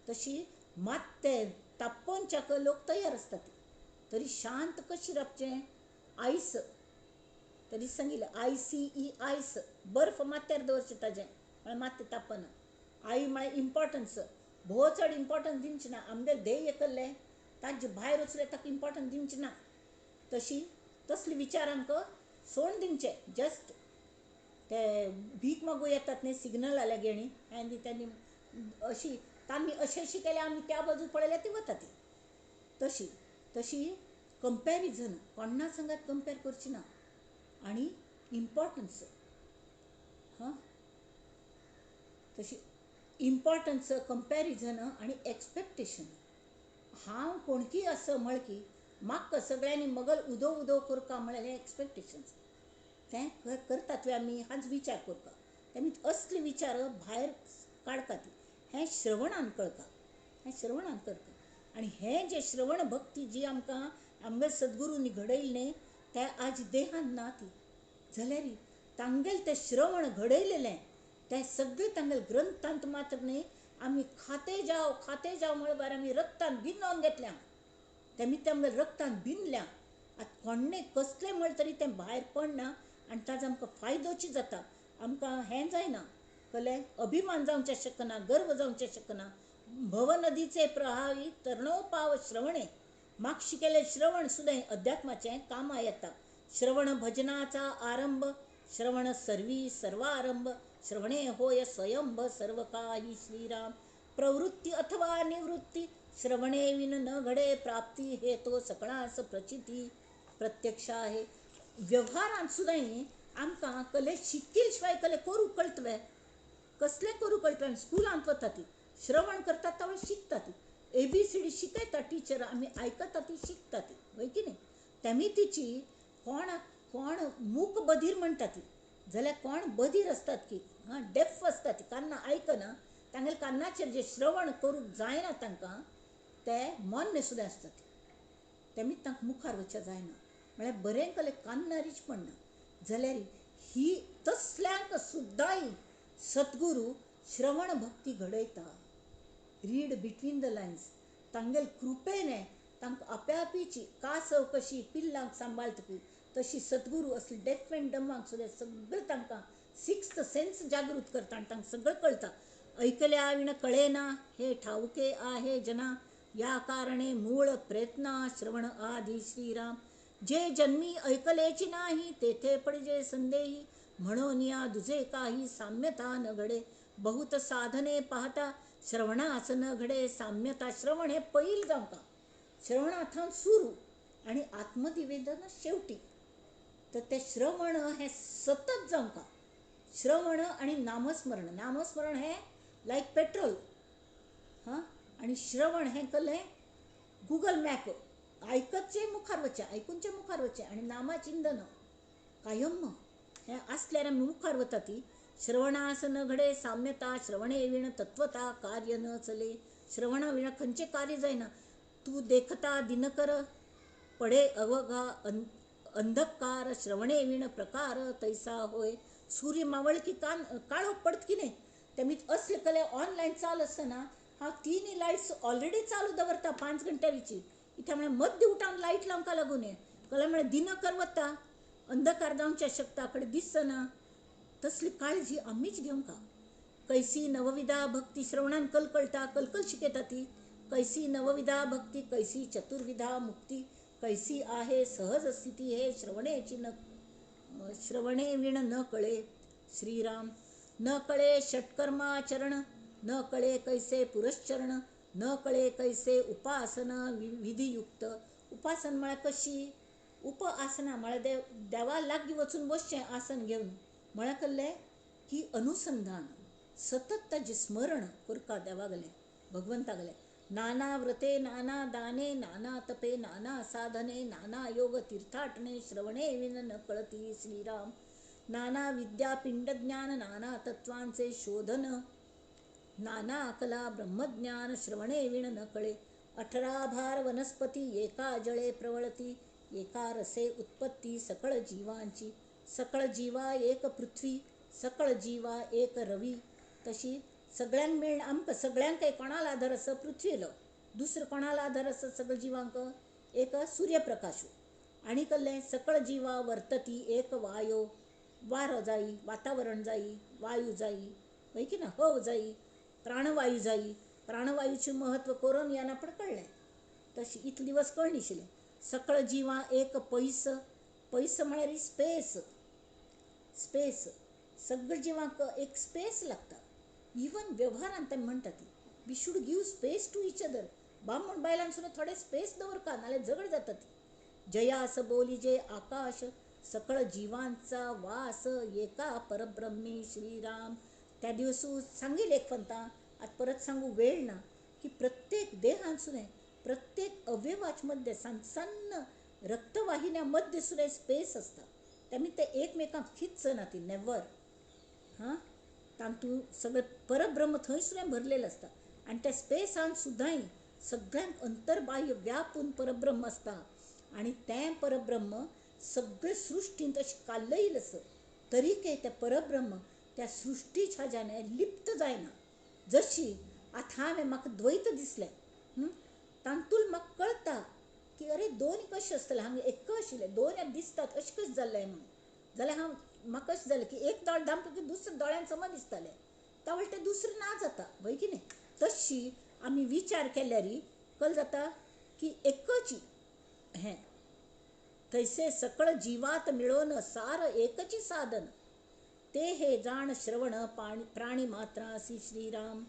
तशी मात ते तापोवच्याक लोक तयार आसता ती, तरी शांत कशी रावचें. आयस तरी सांगिल्लें ICE आयस, बर्फ माथ्यार दवरचें ताजें म्हळ्यार मात्तें तापना. आई म्हळ्यार इम्पोर्टन्स, भोव चड इम्पोर्टन्स दिवचें ना. आमगेलें ध्येय केल्लें ताजे भायर वचलें ताका इम्पोर्टन्स दिवचें ना. तशी तसले विचार आमकां सोडून दिवचे. जस्ट ते भीक मागूं येतात न्ही सिग्नल आल्या गेणी आनी तांणी अशी तांणी अशें अशें केल्यार आमी त्या बाजू पळयल्यार ती वता ती. तशी तशी कंपॅरिजन कोणा संगात कंपेर करची ना. आनी इम्पोर्टन्स, हां तशी इम्पोर्टन्स कंपॅरिजन आनी एक्सपेक्टेशन. हांव कोणकी आसा म्हळ की म्हाका सगळ्यांनी मगल उदो उदो करका म्हळ्यार हें एक्सपेक्टेशन्स तें करतात आमी हाच विचार करता. तेमी असले विचार भायर काडटा ती हें श्रवणान कळटा, हें श्रवणान करता. आनी हें जें श्रवण भक्ती जी आमकां आमगे सद्गुरूंनी घडयली न्ही तें आज देहान ना ती, जाल्यार तांगेलें तें श्रवण घडयलेलें तें सगळें तांगेले ग्रंथांत मात्र न्ही आमी खाते जाव खाते जाव म्हळ्यार आमी रक्तान भिनोवन घेतल्या, तेमी तें आमगे रक्तान भिनल्या. आतां कोणें कसलें म्हळें तरी तें भायर पडना आनी ताजो आमकां फायदोची जाता. आमकां हें जायना, कळ्ळें, अभिमान जावचें शकना, गर्व जावचें शकना. भव नदीचे प्रहारी तरणो पाव श्रवणे, मागशी केलें श्रवण सुद्दां अध्यात्माचें कामा येता. श्रवण भजनाचा आरंभ, श्रवण सर्वी सर्वारंभ, श्रवणे होय स्वयंभ सर्व काही श्रीराम. प्रवृत्ती अथवा निवृत्ती श्रवणे विन न घडे प्राप्ती, हे तो सकळास प्रचिती प्रत्यक्ष आहे. व्यवहारांत सुद्दां आमकां कले शिकील शिवाय कले करूंक कळटलें, कसलें करूंक कळटलें. स्कुलांत वता ती श्रवण करतात तावळ शिकता ती, ABCD शिकयता टिचर, आमी आयकता ती शिकता ती, वय की न्ही. तेमी तिची कोण कोण मूक बधीर म्हणटा ती, जाल्यार कोण बधीर आसतात की हां डेफ आसतात ती, कान्ना आयकना, तांगेले कान्नाचेर जे श्रवण करूंक जायना तांकां ते मान्य सुद्दां आसतात, तेमी तांकां मुखार वचचें जायना. म्हळ्यार बरें कले कान्नारीच पडना. जाल्यार ही तसल्यांक सुद्दांय सद्गुरू श्रवण भक्ती घडयता. रीड बिटवीन the lines, तांगेले कृपेने तांकां आप्यापीची कासव कशी पिल्लांक सांबाळटकी तशी सद्गुरू असली डेफ अँड डमांक सुद्दां सगळें तांकां सिक्स्थ सेन्स जागृत करता आनी तांकां सगळें कळटा. ऐकल्या विण कळेना हे ठाऊके आहे जना, या कारणे मूळ प्रयत्ना श्रवण आदी श्रीराम. जे जन्मी ऐकलेची नाही तेथे पडिजे संदेही, म्हणून या दुजे काही साम्यता न घडे. बहुत साधने पाहता श्रवणास न घडे साम्यता. श्रवण हे पैल जावंका, श्रवणाथावन सुरू आनी आत्मनिवेदन शेवटी. तर ते श्रवण हें सतत जावंका. श्रवण आनी नामस्मरण, नामस्मरण हें लायक पेट्रोल हां, आनी श्रवण हें कलें गुगल मॅप, आयकचें मुखार वचचें, आयकुचें मुखार वचचें आनी नामाचिंतन कायम हें आसल्यार आमी मुखार वता ती. श्रवणास न घडे साम्यता, श्रवणे विण तत्वता कार्य न चले. श्रवणा विण खंयचें कार्य जायना. तूं देखता दिनकर पडे अवघा अंधकार, श्रवणे विण प्रकार तैसा होय. सूर्य मावळ की कान काळोख पडत की न्ही, तेमी असले कले ऑनलायन चालू आसतना हांव तिनूय लायट्स ऑलरेडी चालू दवरता 5 घंट्याची. इथे म्हळ्यार मध्य उठावन लायट लावंक लागून हें कळ्ळें, म्हळ्यार दिनकर वता, अंधकार जावचें शकता, कडेन दिसना. तसली काळजी आमीच घेवंका. कैसी नवविधा भक्ती, श्रवणान कलकळटा, कलकल शिकयता ती. कैसी नवविधा भक्ती, कैसी चतुर्विधा मुक्ती, कैसी आहे सहज स्थिती, हे श्रवणेची न श्रवणे विण न कळे श्रीराम. न कळे षटकर्माचरण, न कळे कैसे पुरश्चरण, न कळे कैसे उपासन विधियुक्त. उपासन म्हळ्यार कशी? उप आसनां म्हळ्यार देवा लागीं वचून बसचें आसन घेवन म्हळ्यार कसलें की अनुसंधान, सतत ताजें स्मरण करता देवागेलें, भगवंतागेलें. नाना व्रते नाना दाने नाना तपे नाना साधने नाना योग तीर्थाटने श्रवणे विन न कळती श्रीराम. नाना विद्या पिंडज्ञान नाना तत्वांचे शोधन नाना कला ब्रह्मज्ञान श्रवणे विण न कळे. 18 भार वनस्पती एका जळे प्रवळती एका रसे उत्पत्ती सकळ जीवांची. सकळ जीवा एक पृथ्वी सकळ जीवा एक रवी. तशी सगळ्यांक मेळून आमकां सगळ्यांक कोणाला आधार आसा पृथ्वीलो, दुसरो कोणाला आधार आसा सगळ्या जिवांक एक सूर्यप्रकाशू. आनी कसलें सकळ जिवा वर्तती एक वायो, वारो जायी, वातावरण जायी, वायू जायी, हय की ना, हव जायी, प्राणवायू जायी. प्राणवायूचें म्हत्व कोरोन पण कळ्ळें, तशें इतले दिवस कळनाशिल्लें. सकळ जिवा एक पयस, पयस म्हळ्यार स्पेस, स्पेस. सगळ्या जिवांक एक स्पेस लागता. इवन वेव्हारांत आमी म्हणटा ती we should give space to each other. बामण बायलांक सुद्दां थोडे स्पेस दवरका, नाल्यार झगड जाता ती. जयास बोली जे आकाश सकळ जिवांचा वास एका परब्रह्मी श्रीराम. त्या दिवसू सांगील एक पंता, आतां परत सांगू वेळ ना, की प्रत्येक देहान सुद्दां प्रत्येक अवयवाच मध्ये सान सान्न रक्तवाहिन्या मध्ये सुद्दां स्पेस आसता. तेमी ते एकमेकांक खिचना ती नेवर. हां, तातूंत सगळें परब्रह्म थंय सुद्दां भरलेलें आसता आनी त्या स्पेसान सुद्दां सगळ्यांक अंतर्बाह्य व्यापून परब्रह्म आसता. आनी तें परब्रह्म सगळे सृश्टींत अशें कालयल आसा तरीके तें परब्रह्म त्या सृश्टीच्या हाज्यान लिप्त जायना. जशी आतां हांवें म्हाका द्वैत दिसलें, तातूंत म्हाका कळटा की अरे दोन कशें आसतलें, हांगा एक आशिल्लें, दोन दिसतात अशें कशें जाल्लें म्हणून. जाल्यार हांव म्हाका अशें जालें की एक दोळ धांपलो की दुसऱ्या दोळ्यान समज दिसतालें, त्या वळटेन दुसरें ना जाता, हय की न्ही. तशी आमी विचार केल्यार कल जाता की एकच हें थंयसे सकळ जिवात मेळोवन सार एकच साधन ते हे जाण श्रवण प्राणी मात्रासी श्रीराम.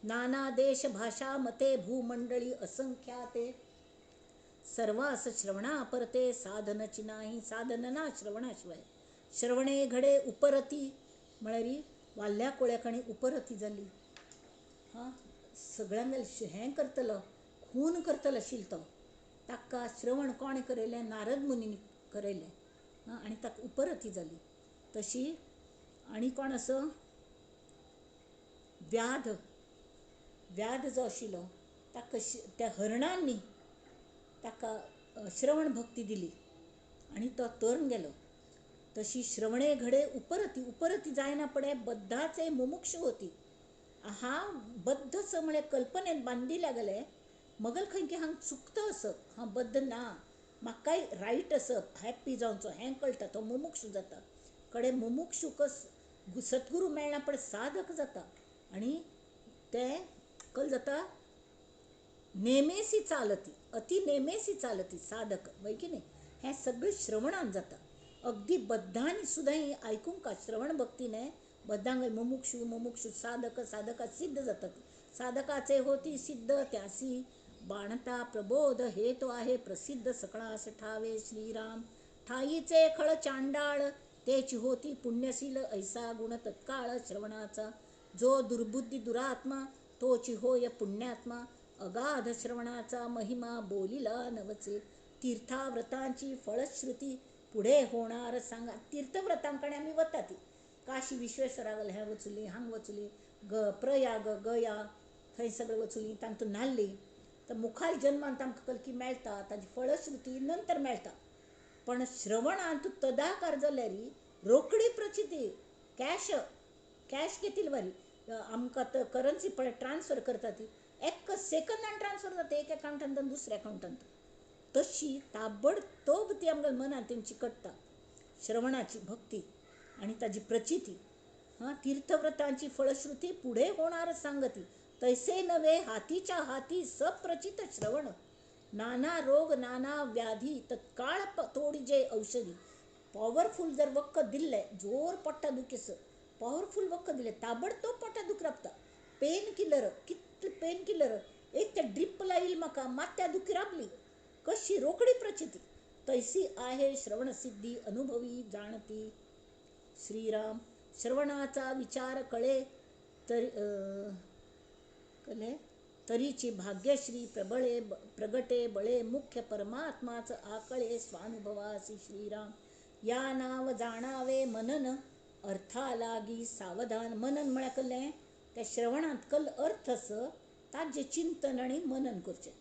नाना देश भाषा मते भूमंडळी असंख्याते सर्वास श्रवणा परते साधनची नाही साधन ना श्रवणाशिवाय. श्रवणे घडे उपरती म्हळ्यार वाल्ल्या कोळ्याकणी उपरती जाली. हां, सगळ्यांक हें करतलो, खून करतलो आशिल्लो तो, ताका श्रवण कोणें करयलें, नारद मुनीन करयलें. हां, आनी ताका उपरती जाली. तशी आनी कोण आसा, व्याध, व्याध जो आशिल्लो ताका त्या हरणांनी ताका श्रवण भक्ती दिली आनी तो तरून गेलो. तशी श्रवणे घडे उपरती, उपरती जायना पडे बद्धाचे मुमुक्ष होती. हांव बद्धच म्हळ्यार कल्पनेन बांदिल्या गेले मगल खंय की हांग चुकता असप, हांव बद्ध ना, म्हाकाय रायट आसप, हॅप्पी जावचो हें कळटा, तो मुमुक्ष जाता. कडे मुमुक्षुक सद्गुरू मेळना पण साधक जाता आनी तें कल जाता नेमेसी चालती, अति नेमेसी चालती साधक, वय की न्ही. हें सगळें श्रवणान जाता. अगदी बद्धांनी सुद्दां आयकूंक श्रवण भक्तीने बद्धांक मुमुक्षू मुमुक्षू साधक साधका सिद्ध जातात. साधकाचे होती सिद्ध त्यासी बाणता प्रबोध हे तो आहे प्रसिद्ध सकळास ठावे श्रीराम. ठाईचे खळ चांडाळ तेची होती पुण्यशील ऐसा गुण तत्काळ श्रवणाचा. जो दुर्बुद्धी दुरात्मा तोची होय पुण्यात्मा अगाध श्रवणाचा महिमा बोलिला नवचे. तीर्थाव्रतांची फळश्रुती पुढे होणार सांगा. तीर्थव्रतांकडे आमी वता ती काशी विश्वेश्वराक हें वचुली, हांग वचुली, प्रयाग गया थंय सगळें वचुली, तांतून न्हाल्ली तर मुखार जन्मांत आमकां कलकी मेळटा, ताजी फळश्रुती नंतर मेळटा. पण श्रवणांत तदाकार जाल्यार रोखडी प्रचिती, कॅश कॅश घेतील वारी आमकां तर करन्सी पळय ट्रान्सफर करता ती एक सेकंदान ट्रान्सफर जाता एक अकावंटांत दुसऱ्या अकावंटांत. तशी ताबडतोब ती आमकां मनांत तेंची कट्टा श्रवणाची भक्ती आनी ताजी प्रचिती. हां, तीर्थव्रतांची फळश्रुती पुढे होणार सांगती. तैसे नव्हे हातीच्या हाती सप्रचित श्रवण. नाना रोग नाना व्याधी तत्काळ तोडीजे औषधी. पॉवरफूल जर वखद दिल्लें, जोर पोटा दुखेस पॉवरफूल वखद दिलें ताबडतोब पोटा दुख राबता. पेन किलर, कितले पेन किलर, एक ते ड्रीप लायल म्हाका मात त्या दुखी राबली कशी रोखडी प्रचिती. तैसी आहे श्रवणसिद्धी अनुभवी जाणती. श्रीराम. श्रवणाचा विचार कळे तरी कले तरीची भाग्यश्री प्रबळे प्रगटे बळे मुख्य परमात्माच आकळे स्वानुभवासी. श्रीराम. या नाव जाणावे मनन अर्था लागी सावधान. मनन म्हळ्यार कसलें त्या श्रवणांत कल अर्थ आस ताजें चिंतन आनी मनन करचें.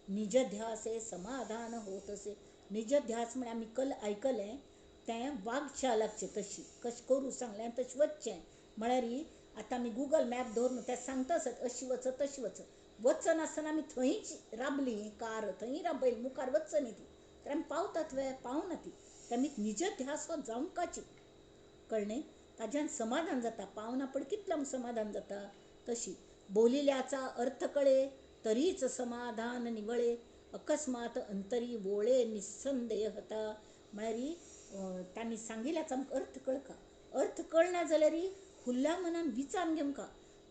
निज ध्यासे समाधान होतसे. निज ध्यास म्हळ्यार आमी कल आयकलें तें वागच्या लागचें तशी कशें करूं सांगलें तशें वचचें. म्हळ्यार आतां आमी गुगल मॅप दवरून तें सांगता आसत अशी वच तशी वच, वचनासतना आमी थंयच राबलीं कार थंय राबयली मुखार वचना ती तर आमी पावतात वे पावना ती. ते आमी निज ध्यास हो जावंकाची कळ्ळें ताज्यान समाधान जाता. पावना पण कितलें आमकां समाधान जाता. तशी बोलिल्याचा अर्थ कळे तरीच समाधान निवळे अकस्मात अंतरी वोळे निस्संदेहता. म्हळ्यार तांणी सांगिल्ल्याचो आमकां अर्थ कळका. अर्थ कळना जाल्यार खुल्ल्या मनान विचारून घेवंका.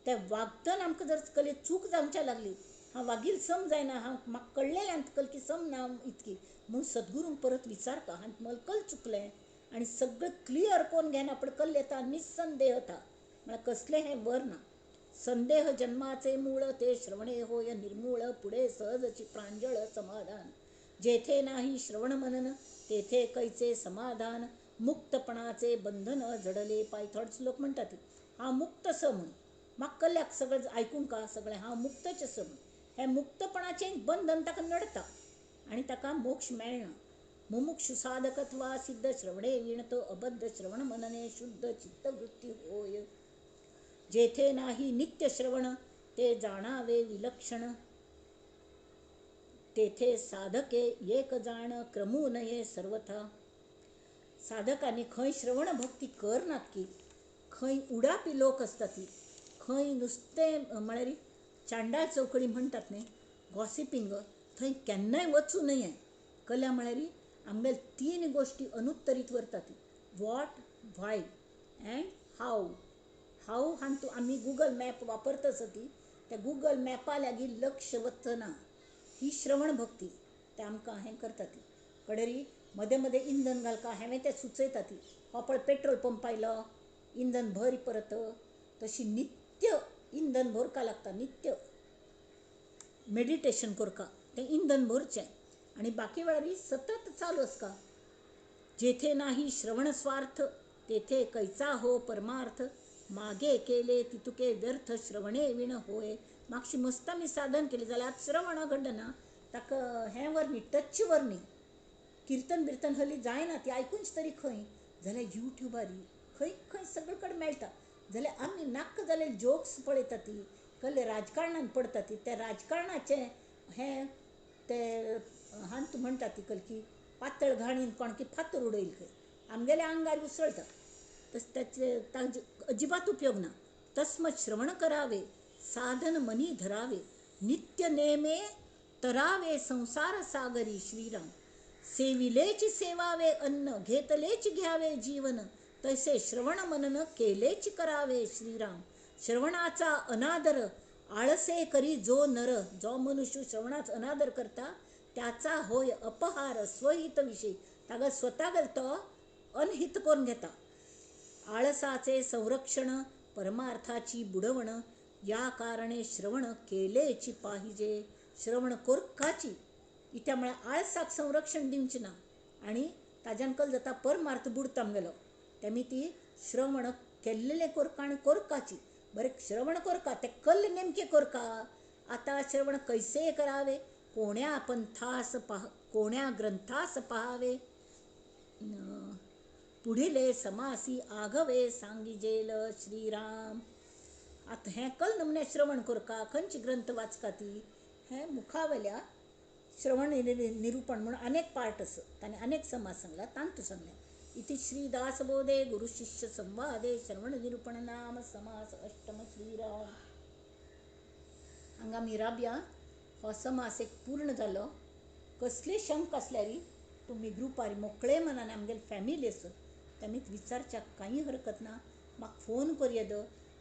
ते वागतना आमकां जर कले चूक जावच्या लागली हांव वागील सम जायना हांव म्हाका कळ्ळेलें कलकी सम ना इतकी म्हूण सद्गुरूंक परत विचारता हांवें मला कल चुकलें आनी सगळें क्लियर करून घेना पण कल येता निस्संदेहता म्हळ्यार कसलें हें वर ना. संदेह जन्माचे मूळ ते श्रवणे होय निर्मूळ पुढे सहजची प्रांजळ समाधान. जेथे नाही श्रवण मनन तेथे कैचे समाधान मुक्तपणाचे बंधन जडले पाय. थोडेच लोक म्हणटात हांव मुक्त स म्हूण म्हाका कल्याक सगळें आयकूंक का सगळें हांव मुक्तच स म्हूण. हें मुक्तपणाचें बंधन ताका नडटा आनी ताका मोक्ष मेळना. मुमुक्षु साधकत्वा सिद्ध श्रवणे विणतो अबद्ध श्रवण मनने शुद्ध चित्तवृत्ती होय. जेथे नाही नित्य श्रवण ते जाणावे विलक्षण तेथे साधके एक जाण क्रमू नये सर्वथा. साधकांनी खंय श्रवण भक्ती करनात की खंय उडापी लोक आसता ती खंय नुस्तें म्हळ्यार चांडाळ चौकडी म्हणटात न्ही गॉसिपींग थंय केन्नाय वचूं नये. कला म्हळ्यार आमगेले तीन गोश्टी अनुत्तरीत वरता ती what why and how. How हातूंत आमी गुगल मॅप वापरता ती त्या गुगल मॅपा लागीं लक्ष वचना. ही श्रवण भक्ती ते आमकां हें करता ती. कडेरी मदें मदें इंधन घालका हांवें तें सुचयता ती हो पळय पेट्रोल पंप आयलो इंधन भर परत. तशी नित्य इंधन भरका लागता नित्य मेडिटेशन करका तें इंधन भरचें आनी बाकी वेळार सतत चालू आसता. जेथे नाही श्रवण स्वार्थ तेथे कैचा हो परमार्थ मागे केले तितुके व्यर्थ श्रवणे विण होय. मागशी मस्त आमी साधन केलें जाल्यार आतां श्रवण घडना ताका हें वर न्ही टच वर न्ही किर्तन बिर्तन हली जायना ती आयकूनच तरी खंय जाल्यार युट्यूबार खंय खंय सगळे कडेन मेळटा. जाल्यार आमी नाका जाल्यार जोक्स पळयता ती कसले राजकारणान पडटा ती त्या राजकारणाचें हें ते हांत म्हणटा ती कलकी पातळ घाणीन कोणकी फातर उडयल खंय आमगेल्या आंगार उसळटा. तस ताचे ताजे अजिबात उपयोग ना. तस्मत श्रवण करावे साधन मनी धरावे नित्य नेमे तरावे संसार सागरी. श्रीराम. सेविलेची सेवावे अन्न घेतलेची घ्यावे जीवन तैसे श्रवण मनन केलेची करावे. श्रीराम. श्रवणाचा अनादर आळसे करी जो नर. जो मनुष्य श्रवणाचा अनादर करता त्याचा होय अपहार स्वहित विषयी ताका स्वता तो अनहित करून घेता. आळसाचे संरक्षण परमार्थाची बुडवण या कारणे श्रवण केलेची पाहिजे. श्रवण कोरकाची इत्या म्हळ्यार आळसाक संरक्षण दिवचें ना आनी ताज्यान कल जाता परमार्थ बुडता आमगेलो. तेमी ती श्रवण केल्लेलें कोरका आनी कोरकाची बरें श्रवण कोरका तें कल्ल नेमकें कोरका. आतां श्रवण कैसे करावे कोण्या पंथास पाह कोण्या ग्रंथास पहावे पुढिले समासी आघवे सांगिजेल. श्रीराम. आतां हें कल नमुने श्रवण कोरका खंयचे ग्रंथ वाचका ती हें मुखावेल्या श्रवण निरूपण म्हूण अनेक पार्ट आसा ताणें अनेक समाज सांगला तांतू सांगलें. इति श्री दासबोधे गुरुशिष्य संवादे श्रवण निरूपण नाम समास अष्टम. श्रीराम. हांगा आमी राबया हो समास एक पूर्ण जालो. कसली शंका आसल्यार तुमी ग्रुपार मोकळे मनान आमगेले फॅमिली आसा तेमी विचारच्याक कांय हरकत ना. म्हाका फोन करूं येद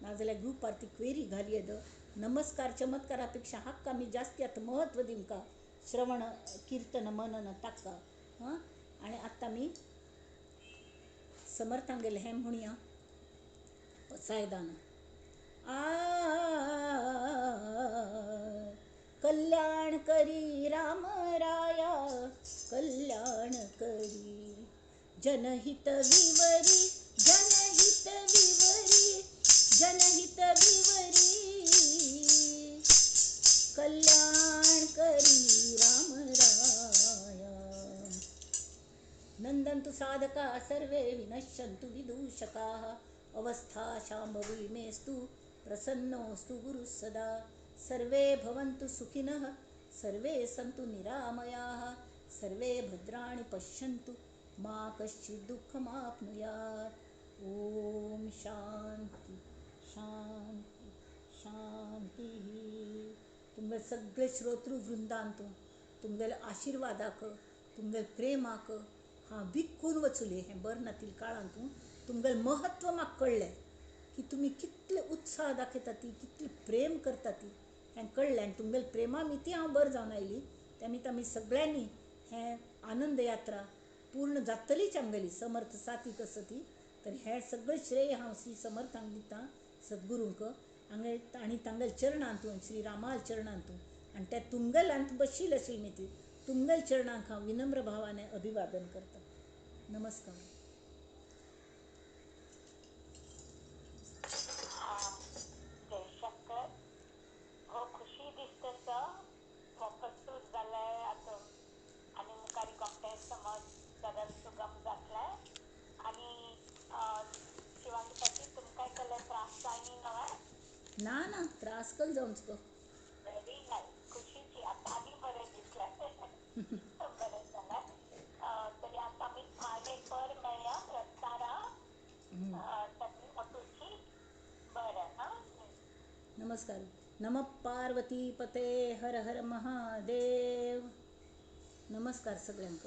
नाजाल्यार ग्रुपार ती क्वेरी घाली येद. नमस्कार चमत्कारा पेक्षा हाका आमी जास्ती आतां म्हत्व दिवंका श्रवण किर्तन मनन ताका. हां. आनी आतां आमी समर्थांगेलें हें म्हणया, पसायदान. आ कल्याण करी राम राया, कल्याण करी, जनहित विवरी, जनहित विवरी, जनहित विवरी, कल्याण करी राम राया. नंदन्तु साधका सर्वे विनश्यन्तु विदूषकाः, अवस्था शाम्भवी मेस्तु प्रसन्नोऽस्तु गुरुः सदा. सर्वे भवन्तु सुखिनः, सर्वे सन्तु निरामयाः, सर्वे भद्राणि पश्यन्तु मा कश्चित् दुःखमाप्नुयात्. ओम शांती शांती शांती. तुमगे सगळे श्रोतृवृंदांतू तुमगेले आशिर्वादाक, तुमगेले प्रेमाक हांव विकून वचुले. हें बर नातील काळांतू तुमगेलें महत्व म्हाका कळ्ळें की तुमी कितले उत्साह दाखयता ती, कितले प्रेम करता ती, हें कळ्ळें. आनी तुमगेले प्रेमा मिती हांव बर जावन आयली. त्या निमित्त आमी सगळ्यांनी हें आनंद यात्रा पूर्ण जातलीच आमगेली समर्थ साथी कसं ती, तर हें सगळें श्रेय हांव श्री समर्थांक दितां, सद्गुरूंक आनी तांगेले चरणांतू, श्री रामाल चरणांतू, आनी त्या तुमगेल्यांत बशील आशिल्ली मिती तुमगेले चरणांक हांव विनम्र भावाने अभिवादन करता. नमस्कार. जयशंकर, हो खुशी दिसता वापस जालें आतां आनी मुखार गोमटें समज सरळ सुगम जातलें. आनी शिवांगी पाटील, तुमकां कसले त्रास जायनी न्हय? ना ना, त्रास कल जावंचो गो. व्हेरी नायस, खुशीची आतां आनी बरें दिसलें. बरें जालें. तरी आतां आमी मागीर पर मेळया रस्तारा सगळी ऑटोची. बरें हां, नमस्कार. नम पार्वती पते, हर हर महादेव. नमस्कार सगळ्यांक.